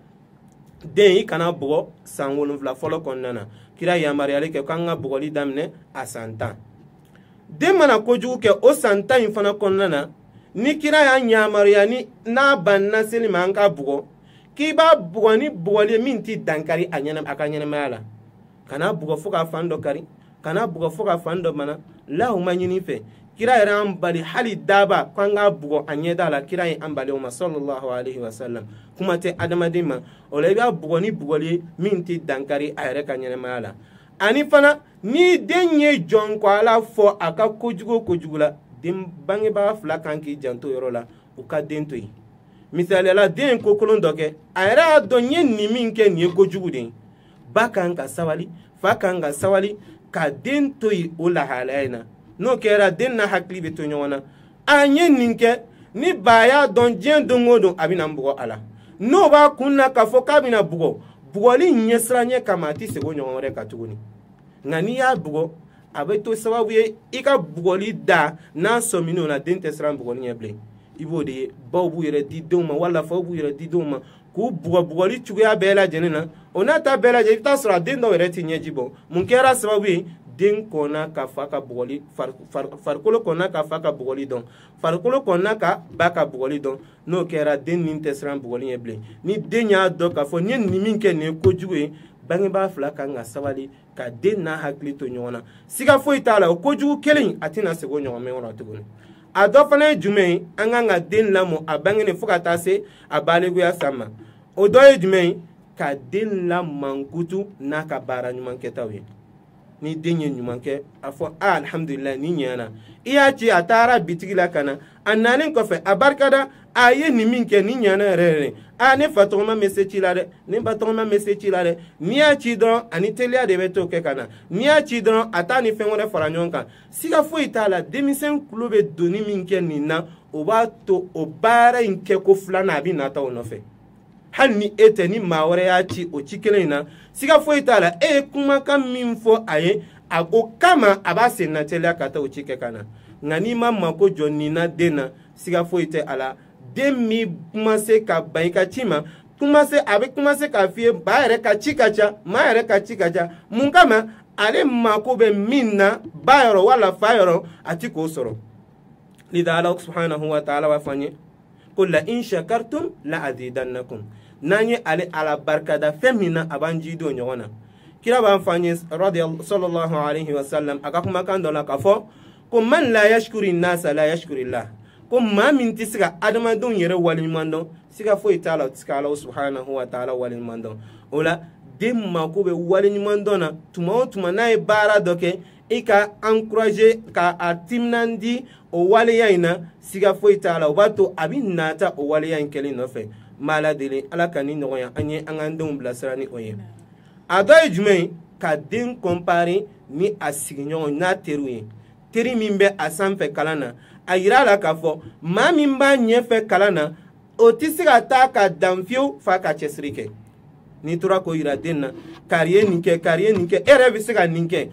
den i kana bugɔ san 7 fɔlɔ kɔnɔna na. Kira yamaruyali kɛ k'an ka bugɔli daminɛ a san 10. Den mana kojugu kɛ o san 10 in fana kɔnɔna na, ni kira y'a yamaruya ni n'a banna seli ma an ka bugɔ, k'i b'a bugɔ ni bugɔli ye min tɛ dankari a ka ɲɛnamaya la. Kana bugɔ fo k'a fan dɔ kari, kana bugɔ fo k'a fan dɔ bana, la o ma ɲini fɛ. Kira yɛrɛ y'an bali hali daba k'an k'a bugɔ a ɲɛda la, kira ye an bali o ma sallallahu alaihi wa sallam. Kuma tɛ adamaden ma. O la i b'a bugɔ ni bugɔli ye min tɛ dankari a yɛrɛ ka ɲɛnamaya la. Ani fana ni den ye jɔn ko Ala fɔ a ka kojugu o kojugu la, den bangebaga fila kan k'i janto yɔrɔ la, u ka den to yen. Misaliya la, den ye ko kolon dɔ kɛ, a yɛrɛ y'a dɔn n ye nin min kɛ nin ye kojugu de ye. Ba kan ka sabali, fa kan ka sabali ka den to yen o lahalaya in na. N'o kɛra, den n'a hakili bɛ to ɲɔgɔn na. A ye nin kɛ, ni ba y'a dɔn diɲɛ don o don a bɛna n bugɔ a la. N'o b'a kun na k'a fɔ k'a bɛna bugɔ, bugɔli ɲɛsiranɲɛ kama a tɛ segin o ɲɔgɔn wɛrɛ kan tuguni. Nka n'i y'a bugɔ, a bɛ to sababu ye i ka bugɔli da n'a sɔmin'o la, den tɛ siran bugɔli ɲɛ bilen. I b'o de ye, baw b'u yɛrɛ di denw ma, wala faw b'u yɛrɛ di denw ma k'u bugɔ bugɔli cogoya bɛɛ lajɛlen na. O n'a ta bɛɛ lajɛlen, i bɛ taa sɔrɔ a den dɔw yɛrɛ tɛ ɲɛji bɔ. Mun kɛra sababu ye? Den kɔnna ka fa ka bugɔli, farikolo kɔnna ka fa ka bugɔli dɔn, farikolo kɔnna ka ba ka bugɔli dɔn. N'o kɛra, den ni tɛ siran bugɔli ɲɛ bilen. Ni den y'a dɔn k'a fɔ n ye nin min kɛ nin ye kojugu ye, bangebaa fila kan ka sabali ka den n'a hakili to ɲɔgɔn na. Siga foyi t'a la, o kojugu kelen a tɛna segin o ɲɔgɔn mɛn kɔnɔ tuguni. A dɔ fana ye jumɛn ye? An kan ka den lamɔ a bangenen fo ka taa se a balikuya san ma. O dɔ ye jumɛn ye? Ka den lamankutu n'a ka baara ɲuman kɛtaw ye. Ni den ye ɲuman kɛ, a fɔ a alhamdulilayi, ni ɲɛna. I y'a ci, a taara bitigi la ka na, a nanen kɔfɛ a barikada, a ye nin min kɛ, nin ɲɛna yɛrɛ yɛrɛ. A ne fa tɔgɔma bɛ se ci la dɛ, ne ba tɔgɔma bɛ se ci la dɛ. N'i y'a ci dɔrɔn, ani teliya de bɛ t'o kɛ ka na. N'i y'a ci dɔrɔn, a t'a ni fɛn wɛrɛ fara ɲɔgɔn kan. Siga foyi t'a la, denmisɛn tulo bɛ donni min kɛ nin na, o b'a to o baara in kɛko filanan a bɛ nata o nɔfɛ. Hali ni e tɛ, ni maa wɛrɛ y'a ci o ci kelen in na, siga foyi t'a la, e ye kumakan min fɔ a ye, a o kama a b'a sen na teliya ka taa o ci kɛ ka na. Nka n'i ma mako jɔ nin na den na, siga foyi tɛ a la, den min commencé ka ban i ka ci ma, commencé a bɛ commencé k'a f'i ye ba yɛrɛ ka ci ka ca, maa yɛrɛ ka ci ka ca. Mun kama? Ale mako bɛ min na ba yɔrɔ wala fa yɔrɔ, a ti k'o sɔrɔ. Lida Ala subhanahu wa ta'ala b'a fɔ an ye ko la in shakartum la azidannakum. N'an ye ale Ala barikada fɛn min na, a b'an ji don ɲɔgɔn na. Kira b'an fɔ an ye sallallahu alayhi wa sallam a ka kumakan dɔ la k'a fɔ ko man la yashkuri nasa la yashkurillah, ko maa min tɛ se ka adamadenw yɛrɛ waleɲuman dɔn, siga foyi t'a la, o tɛ se ka Ala subhanahu wa ta'ala waleɲuman dɔn. O la den mako bɛ waleɲuman dɔn na tuma o tuma n'a ye baara dɔ kɛ, i ka encourager ka a timinandi o waleya in na, siga foyi t'a la, o b'a to a bɛ nata o waleya in kɛlen nɔfɛ. N b'a la deli Ala ka ni nɔgɔya an ye, an k'an denw bilasira ni o ye. A dɔ ye jumɛn ye? Ka den comparer ni a sigiɲɔgɔn n'a teriw ye. Teri min bɛ a sanfɛ kalan na, a yira a la k'a fɔ maa min b'a ɲɛfɛ kalan na, o tɛ se ka taa ka dan fiyewu f'a ka cɛsiri kɛ. N'i tora k'o yira den na, kari ye nin kɛ, kari ye nin kɛ, e yɛrɛ bɛ se ka nin kɛ.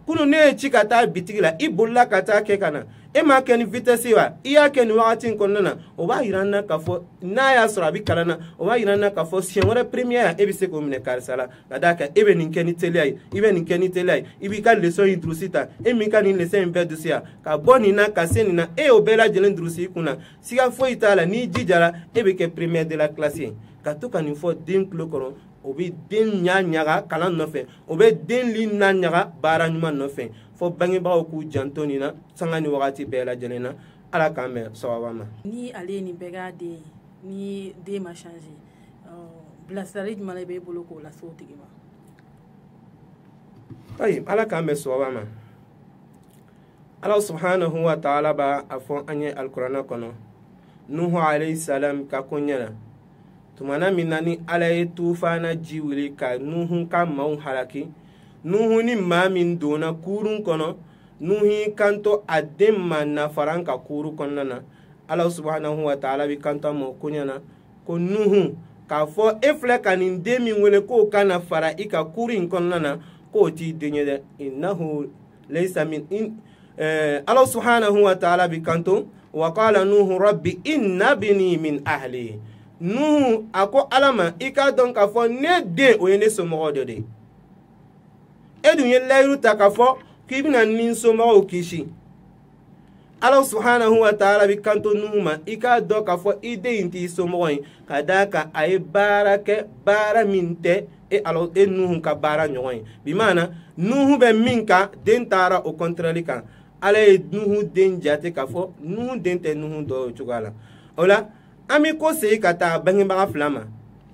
Kunun ne ye ci ka taa bitigi la, i bolila ka taa kɛ ka na, e m'a kɛ ni vitesse ye wa? I y'a kɛ nin wagati in kɔnɔna na. O b'a yira n na k'a fɔ n'a y'a sɔrɔ a bɛ kalan na, o b'a yira n na k'a fɔ siɲɛ wɛrɛ première e bɛ se k'o minɛ karisa la, ka d'a kan e bɛ nin kɛ ni teliya ye, i bɛ nin kɛ ni teliya ye, i b'i ka leçon in durusi ta, e m'i ka nin leçon in bɛɛ durusi ka bɔ nin na ka se nin na, e y'o bɛɛ lajɛlen durusi i kun na. Siga foyi t'a la, n'i jijara e bɛ kɛ première de la classe ye. Ka to ka nin fɔ den tulo kɔrɔ, o bɛ den ɲa ɲaga kalan nɔfɛ, o bɛ den li na ɲaga baara ɲuman nɔfɛ. Fɔ bangebagaw k'u janto nin na sanga ni wagati bɛɛ lajɛlen na. Ala k'an bɛn sababa ma. Ni ale ye nin bɛɛ k'a den ye, ni den ma changer, bilasirali jumɛn de b'e bolo k'o lase o tigi ma? Ayi, Ala k'an bɛn sababa ma. Ala subhanahu wa ta'ala b'a fɔ an ye alikuranɛ kɔnɔ, Nuhu alayhi salam ka ko ɲɛ na. Tumana min na ni Ala ye tufana ji wuli ka Nuhu ka maaw halaki, Nuhu ni maa min donna kurun kɔnɔ, Nuhu y'i kanto a den ma nafaran ka kuru kɔnɔna na. Ala subhanahu wa ta'ala bi kanto a ma o ko ɲɛ na ko Nuhu, k'a fɔ e filɛ ka nin den min wele k'o ka na fara i ka kuru in kɔnɔna na, k'o t'i den ye dɛ. Innahu laysa min in. Ala subhanahu wa ta'ala bi kanto wa qala Nuhu rabbi inna bini min ahli. Nuhu a ko Ala ma, i k'a dɔn k'a fɔ ne den o ye ne somɔgɔw dɔ de ye. E dun ye layiru ta k'a fɔ k'i bɛna ni somɔgɔw kisi. Ala subhanahu wa ta'ala bi kanto Nuhu ma, i k'a dɔn k'a fɔ i den in t'i somɔgɔ ye, ka d'a kan a ye baara kɛ baara min tɛ e Ala e Nuhu ka baara ɲɔgɔn ye. Bi maana Nuhu bɛ min kan, den taara o contraire kan. Ala ye Nuhu den jate k'a fɔ Nuhu den tɛ Nuhu dɔ o cogoya la. O la an bɛ ko segin ka taa bangebaga fila ma,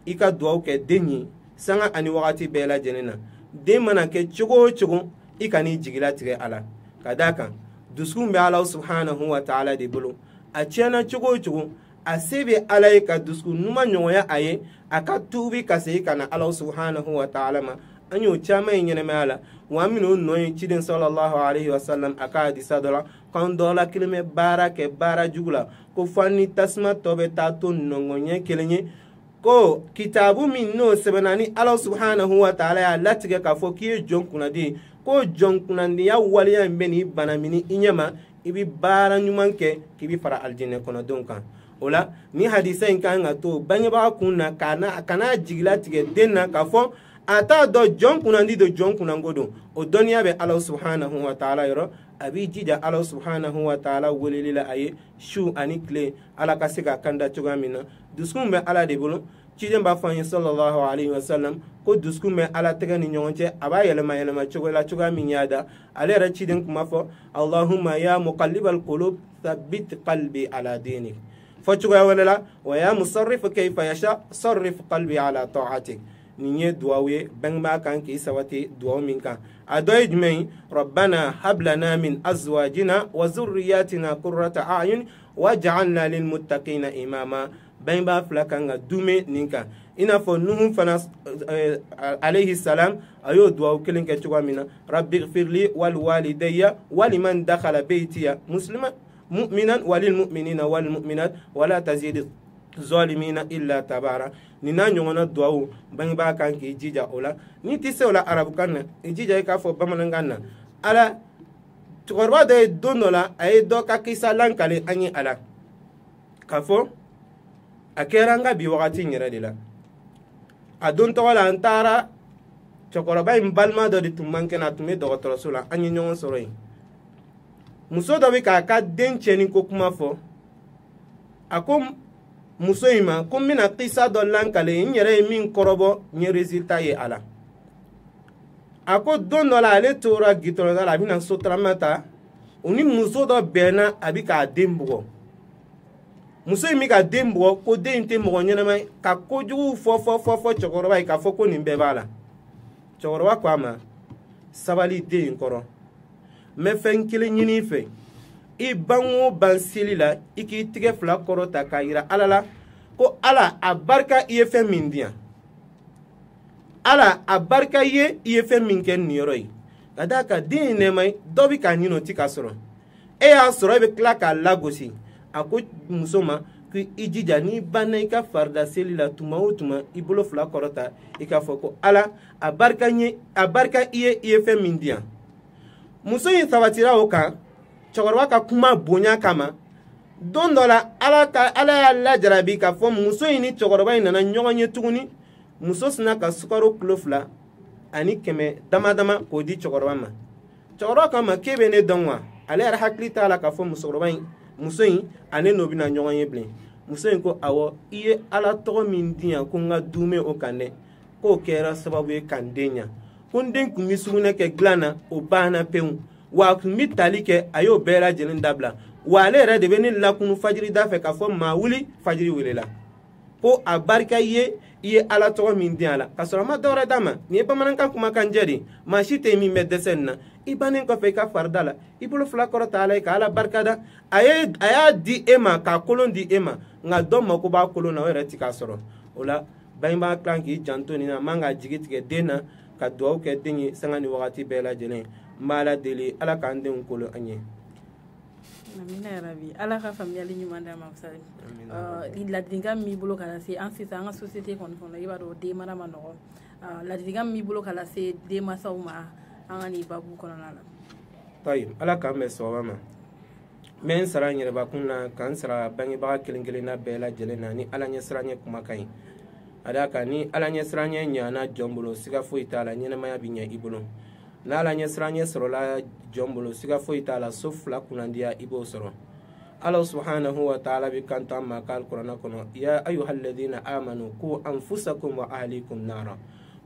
i ka duwawu kɛ den ye sanga ani wagati bɛɛ lajɛlen na. Den mana kɛ cogo o cogo, i kan'i jigilatigɛ a la, ka d'a kan dusukun bɛ Ala subhanahu wa ta'ala de bolo. A tiɲɛna cogo o cogo, a se bɛ Ala ye ka dusukun ɲuman ɲɔgɔnya a ye, a ka tuubi ka segin ka na Ala subhanahu wa ta'ala ma. An y'o caman ye ɲɛnɛmaya la, wa an bɛn'o nɔ ye ciden sallallahu alayhi wa sallam a ka hadisa dɔ la, k'an dɔ la kelen bɛ baara kɛ baara jugu la, ko fo an ni tasuma tɔ bɛ taa to nɔngɔn ɲɛ kelen ye, ko kitabu min n'o sɛbɛnna ni Ala subhanahu wa ta'ala y'a latigɛ k'a fɔ k'i ye jɔn kunnadi, ko jɔn kunnadiya waleya in bɛ n'i banamini i ɲɛ ma, i bɛ baara ɲuman kɛ k'i bɛ fara alijinɛ kɔnɔdenw kan. O la ni hadisa in kan ka to bangebaga kun na, ka n'a jigilatigɛ den na k'a fɔ a t'a dɔn jɔn kunnandi don, jɔn kunnango don. O dɔnniya bɛ Ala subhanahu wa ta'ala yɔrɔ. A b'i jija Ala subhanahu wa ta'ala weleli la a ye su ani tile, Ala ka se ka kanda cogoya min na. Dusukun bɛ Ala de bolo. Ciden b'a fɔ an ye sallallahu alayhi wa sallam ko dusukun bɛ Ala tɛgɛ ni ɲɔgɔn cɛ, a b'a yɛlɛma yɛlɛma cogo la cogoya min y'a da. Ale yɛrɛ ciden kun b'a fɔ Allahumma ya muqallibal qulub thabbit qalbi ala dinik. Fɔ cogoya wɛrɛ la, wa ya musarrif kayfa yasha sarrif qalbi ala ta'atik. Nin ye duwawu ye bangebaa kan k'i sabati duwawu min kan. A dɔ ye jumɛn ye? Rabbana hablana min azwajina wa zurriyatina qurrata a'yun waj'alna lil muttaqina imama. Bangebaa fila kan ka dume nin kan. I n'a fɔ Nuhu fana alayhi salam a y'o duwawu kelen kɛ cogoya min na, rabbighfirli wal walidayya waliman dakhala baytiya muslima mu'minan walil mu'minina wal mu'minat wala tazid zalimina illa tabara. Nin n'a ɲɔgɔnna duwawu bangebaa kan k'i jija o la. N'i tɛ se o la arabukan na, i jija i k'a fɔ bamanankan na. Ala cɛkɔrɔba dɔ ye don dɔ la, a ye dɔ ka kisa lankale an ye a la k'a fɔ a kɛra an ka bi wagati in yɛrɛ de la. A don tɔgɔ la, an taara cɛkɔrɔba in balima dɔ de tun man kɛnɛ, a tun bɛ dɔgɔtɔrɔso la, an ye ɲɔgɔn sɔrɔ yen. Muso dɔ bɛ k'a ka den cɛnni ko kuma fɔ. A ko muso in ma ko n bɛna kisa dɔ lankale, n yɛrɛ ye min kɔrɔbɔ, n ye résultat ye a la. A ko don dɔ la, ale tora gitɔrɔnda la, a bɛna sotarama ta, o ni muso dɔ bɛnna, a bɛ k'a den bugɔ. Muso in bɛ ka den bugɔ ko den in tɛ mɔgɔ ɲɛnama ye, ka kojugu fɔ fɔ fɔ fɔ cɛkɔrɔba ye k'a fɔ ko nin bɛɛ b'a la. Cɛkɔrɔba ko a ma, sabali den in kɔrɔ, n bɛ fɛn kelen ɲini i fɛ, i ban o ban seli la, i k'i tigɛ fila kɔrɔ ta k'a yira Ala la ko Ala a barika i ye fɛn min di yan, Ala a barika i ye i ye fɛn min kɛ nin yɔrɔ ye. Ka d'a kan den ye nɛɛma ye, dɔ bɛ k'a ɲini o ti k'a sɔrɔ, e y'a sɔrɔ e bɛ tila k'a lagosi. A ko muso ma ko i jija n'i banna i ka farida seli la tuma o tuma, i bolo fila kɔrɔta i k'a fɔ ko Ala a barika n ye, a barika i ye i ye fɛn min di yan. Muso in sabatira o kan cɛkɔrɔba ka kuma bonya kama. Don dɔ la, Ala ka Ala y'a lajarabi k'a fɔ muso in ni cɛkɔrɔba in nana ɲɔgɔn ye tuguni. Muso sina ka sukaro kilo 2 ani 100 dama dama k'o di cɛkɔrɔba ma. Cɛkɔrɔba k'a ma k'e bɛ ne dɔn wa? Ale yɛrɛ hakili t'a la k'a fɔ musokɔrɔba in, muso in ale n'o bɛna ɲɔgɔn ye bilen. Muso in ko awɔ, i ye Ala tɔgɔ min di yan ko n ka dume o kan dɛ, k'o kɛra sababu ye ka n den ɲa. Ko n den tun bɛ sugunɛ kɛ dilan na, o banna pewu, wa a tun bɛ tali kɛ, a y'o bɛɛ lajɛlen dabila. Wa ale yɛrɛ de bɛ ne lakunu fajiri da fɛ k'a fɔ maa wuli fajiri welela, ko a barika i ye i ye Ala tɔgɔ min di a la, k'a sɔrɔ a ma dɔwɛrɛ d'a ma. Nin ye bamanankan kumakan jɛ de ye, maa si tɛ yen min bɛ dɛsɛ nin na. I bannen kɔfɛ i ka farida la, i bolo fila kɔrɔ ta Ala ye ka Ala barikada. A y'a di e ma k'a kolon di e ma, nka dɔ mako b'a kolon na, o yɛrɛ ti k'a sɔrɔ. O la bangebaa kan k'i janto nin na, a man ka jigi tigɛ den na, ka duwawu kɛ den ye sanga ni wagati bɛɛ lajɛlen. N b'Ala deli Ala k'an denw kolo an ye. Amina yarabi. Ala ka faamuyali ɲuman d'a ma. Ladilikan min b'i bolo ka lase an sisan an ka société kɔni kɔnɔ, i b'a dɔn den mara ma nɔgɔn. Ladilikan min b'i bolo ka lase denmansaw ma an ka nin babu kɔnɔna la. Tayi, Ala k'an bɛn sawaba ma. N bɛ n sara n yɛrɛbakun na, ka n sara bangebaga kelen kelenna bɛɛ lajɛlen na ni Ala ɲɛsiranɲɛ kumakan ye. A d'a kan ni Ala ɲɛsiranɲɛ ɲana jɔn bolo, siga foyi t'a la, ɲɛnamaya bɛ ɲɛ i bolo. N'Ala ɲɛsiranɲɛ sɔrɔla jɔn bolo, siga foyi t'a la, so fila kunnandiya i b'o sɔrɔ. Ala subhanahu wa ta'ala bɛ kan to an ma k'al kuranɛ kɔnɔ, ya ayyuhalladhina amanu qu anfusakum wa ahlikum nara.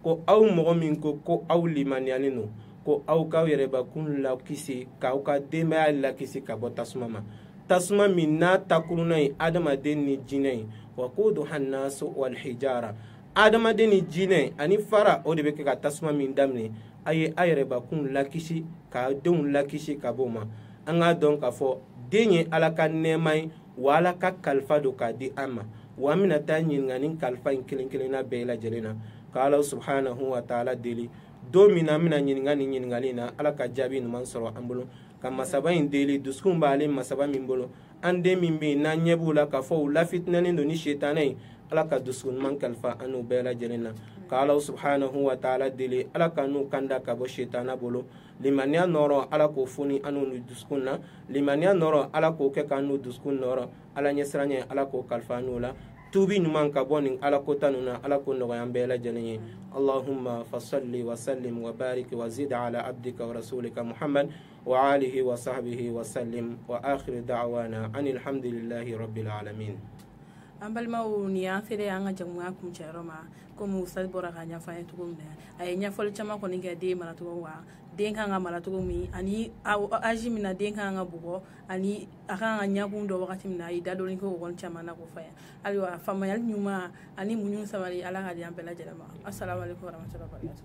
Ko aw mɔgɔ min ko ko aw limaniyalen don, ko aw k'aw yɛrɛbakun lakisi, k'aw ka denbaya lakisi ka bɔ tasuma ma. Tasuma min n'a takurunna ye adamaden ni jinɛ ye, wa quduha an-nasu wal hijara. Adamaden ni jinɛ ani fara, o de bɛ kɛ ka tasuma min daminɛ. A ye a yɛrɛbakun lakisi, k'a denw lakisi ka bɔ o ma. An k'a dɔn k'a fɔ den ye Ala ka nɛɛma ye, wa Ala ka kalifa don k'a di an ma. Wa an bɛna taa ɲininka ni kalifa in kelen kelenna bɛɛ lajɛlen na. Ka Ala subhanahu wa ta'ala deli, don min na an bɛna ɲininka nin ɲininkali in na, Ala ka jaabi ɲuman sɔrɔ an bolo. Ka masaba in deli, dusukun b'ale masaba min bolo, an den min bɛ yen n'an ɲɛ b'u la k'a fɔ u lafitinɛnen don ni sitanɛ ye, Ala ka dusukun ɲuman kalifa an n'u bɛɛ lajɛlen na. Ka Ala subhanahu wa ta'ala deli, Ala ka n'u kanda ka bɔ sitanɛ bolo. Limaniya nɔrɔ, Ala k'o foni an n'u dusukun na. Limaniya nɔrɔ, Ala k'o kɛ k'an n'u dusukun nɔrɔ. Ala ɲɛsiranɲɛ, Ala k'o kalifa an n'u la. Tuubi ɲuman ka bɔ nin Ala kota ninnu na, Ala k'o nɔgɔya an bɛɛ lajɛlen ye. Allahumma fasalli wa sallim wa barik wa zid ala abdika wa rasulika Muhammad wa alihi wa sahbihi wa sallim wa akhir da'wana anil hamdulillahi rabbil alamin. An balimaw, nin y'an selen an ka jamukan kuncɛyɔrɔ ma. Komi Ustaz bɔra ka ɲɛfɔ an ye cogo min na, a ye ɲɛfɔli caman kɔni kɛ den maracogo kan, den kan ka mara cogo min, ani âge min na den kan ka bugɔ, ani a kan ka ɲakun dɔ wagati min na. A y'i da dɔɔni kɛ o kɔni caman na k'o fɔ an ye. Ayiwa, faamuyali ɲuman ani muɲu, sabali, Ala ka di an bɛɛ lajɛlen ma. Asalamu aleykum warahmatullahi wabarakatuh.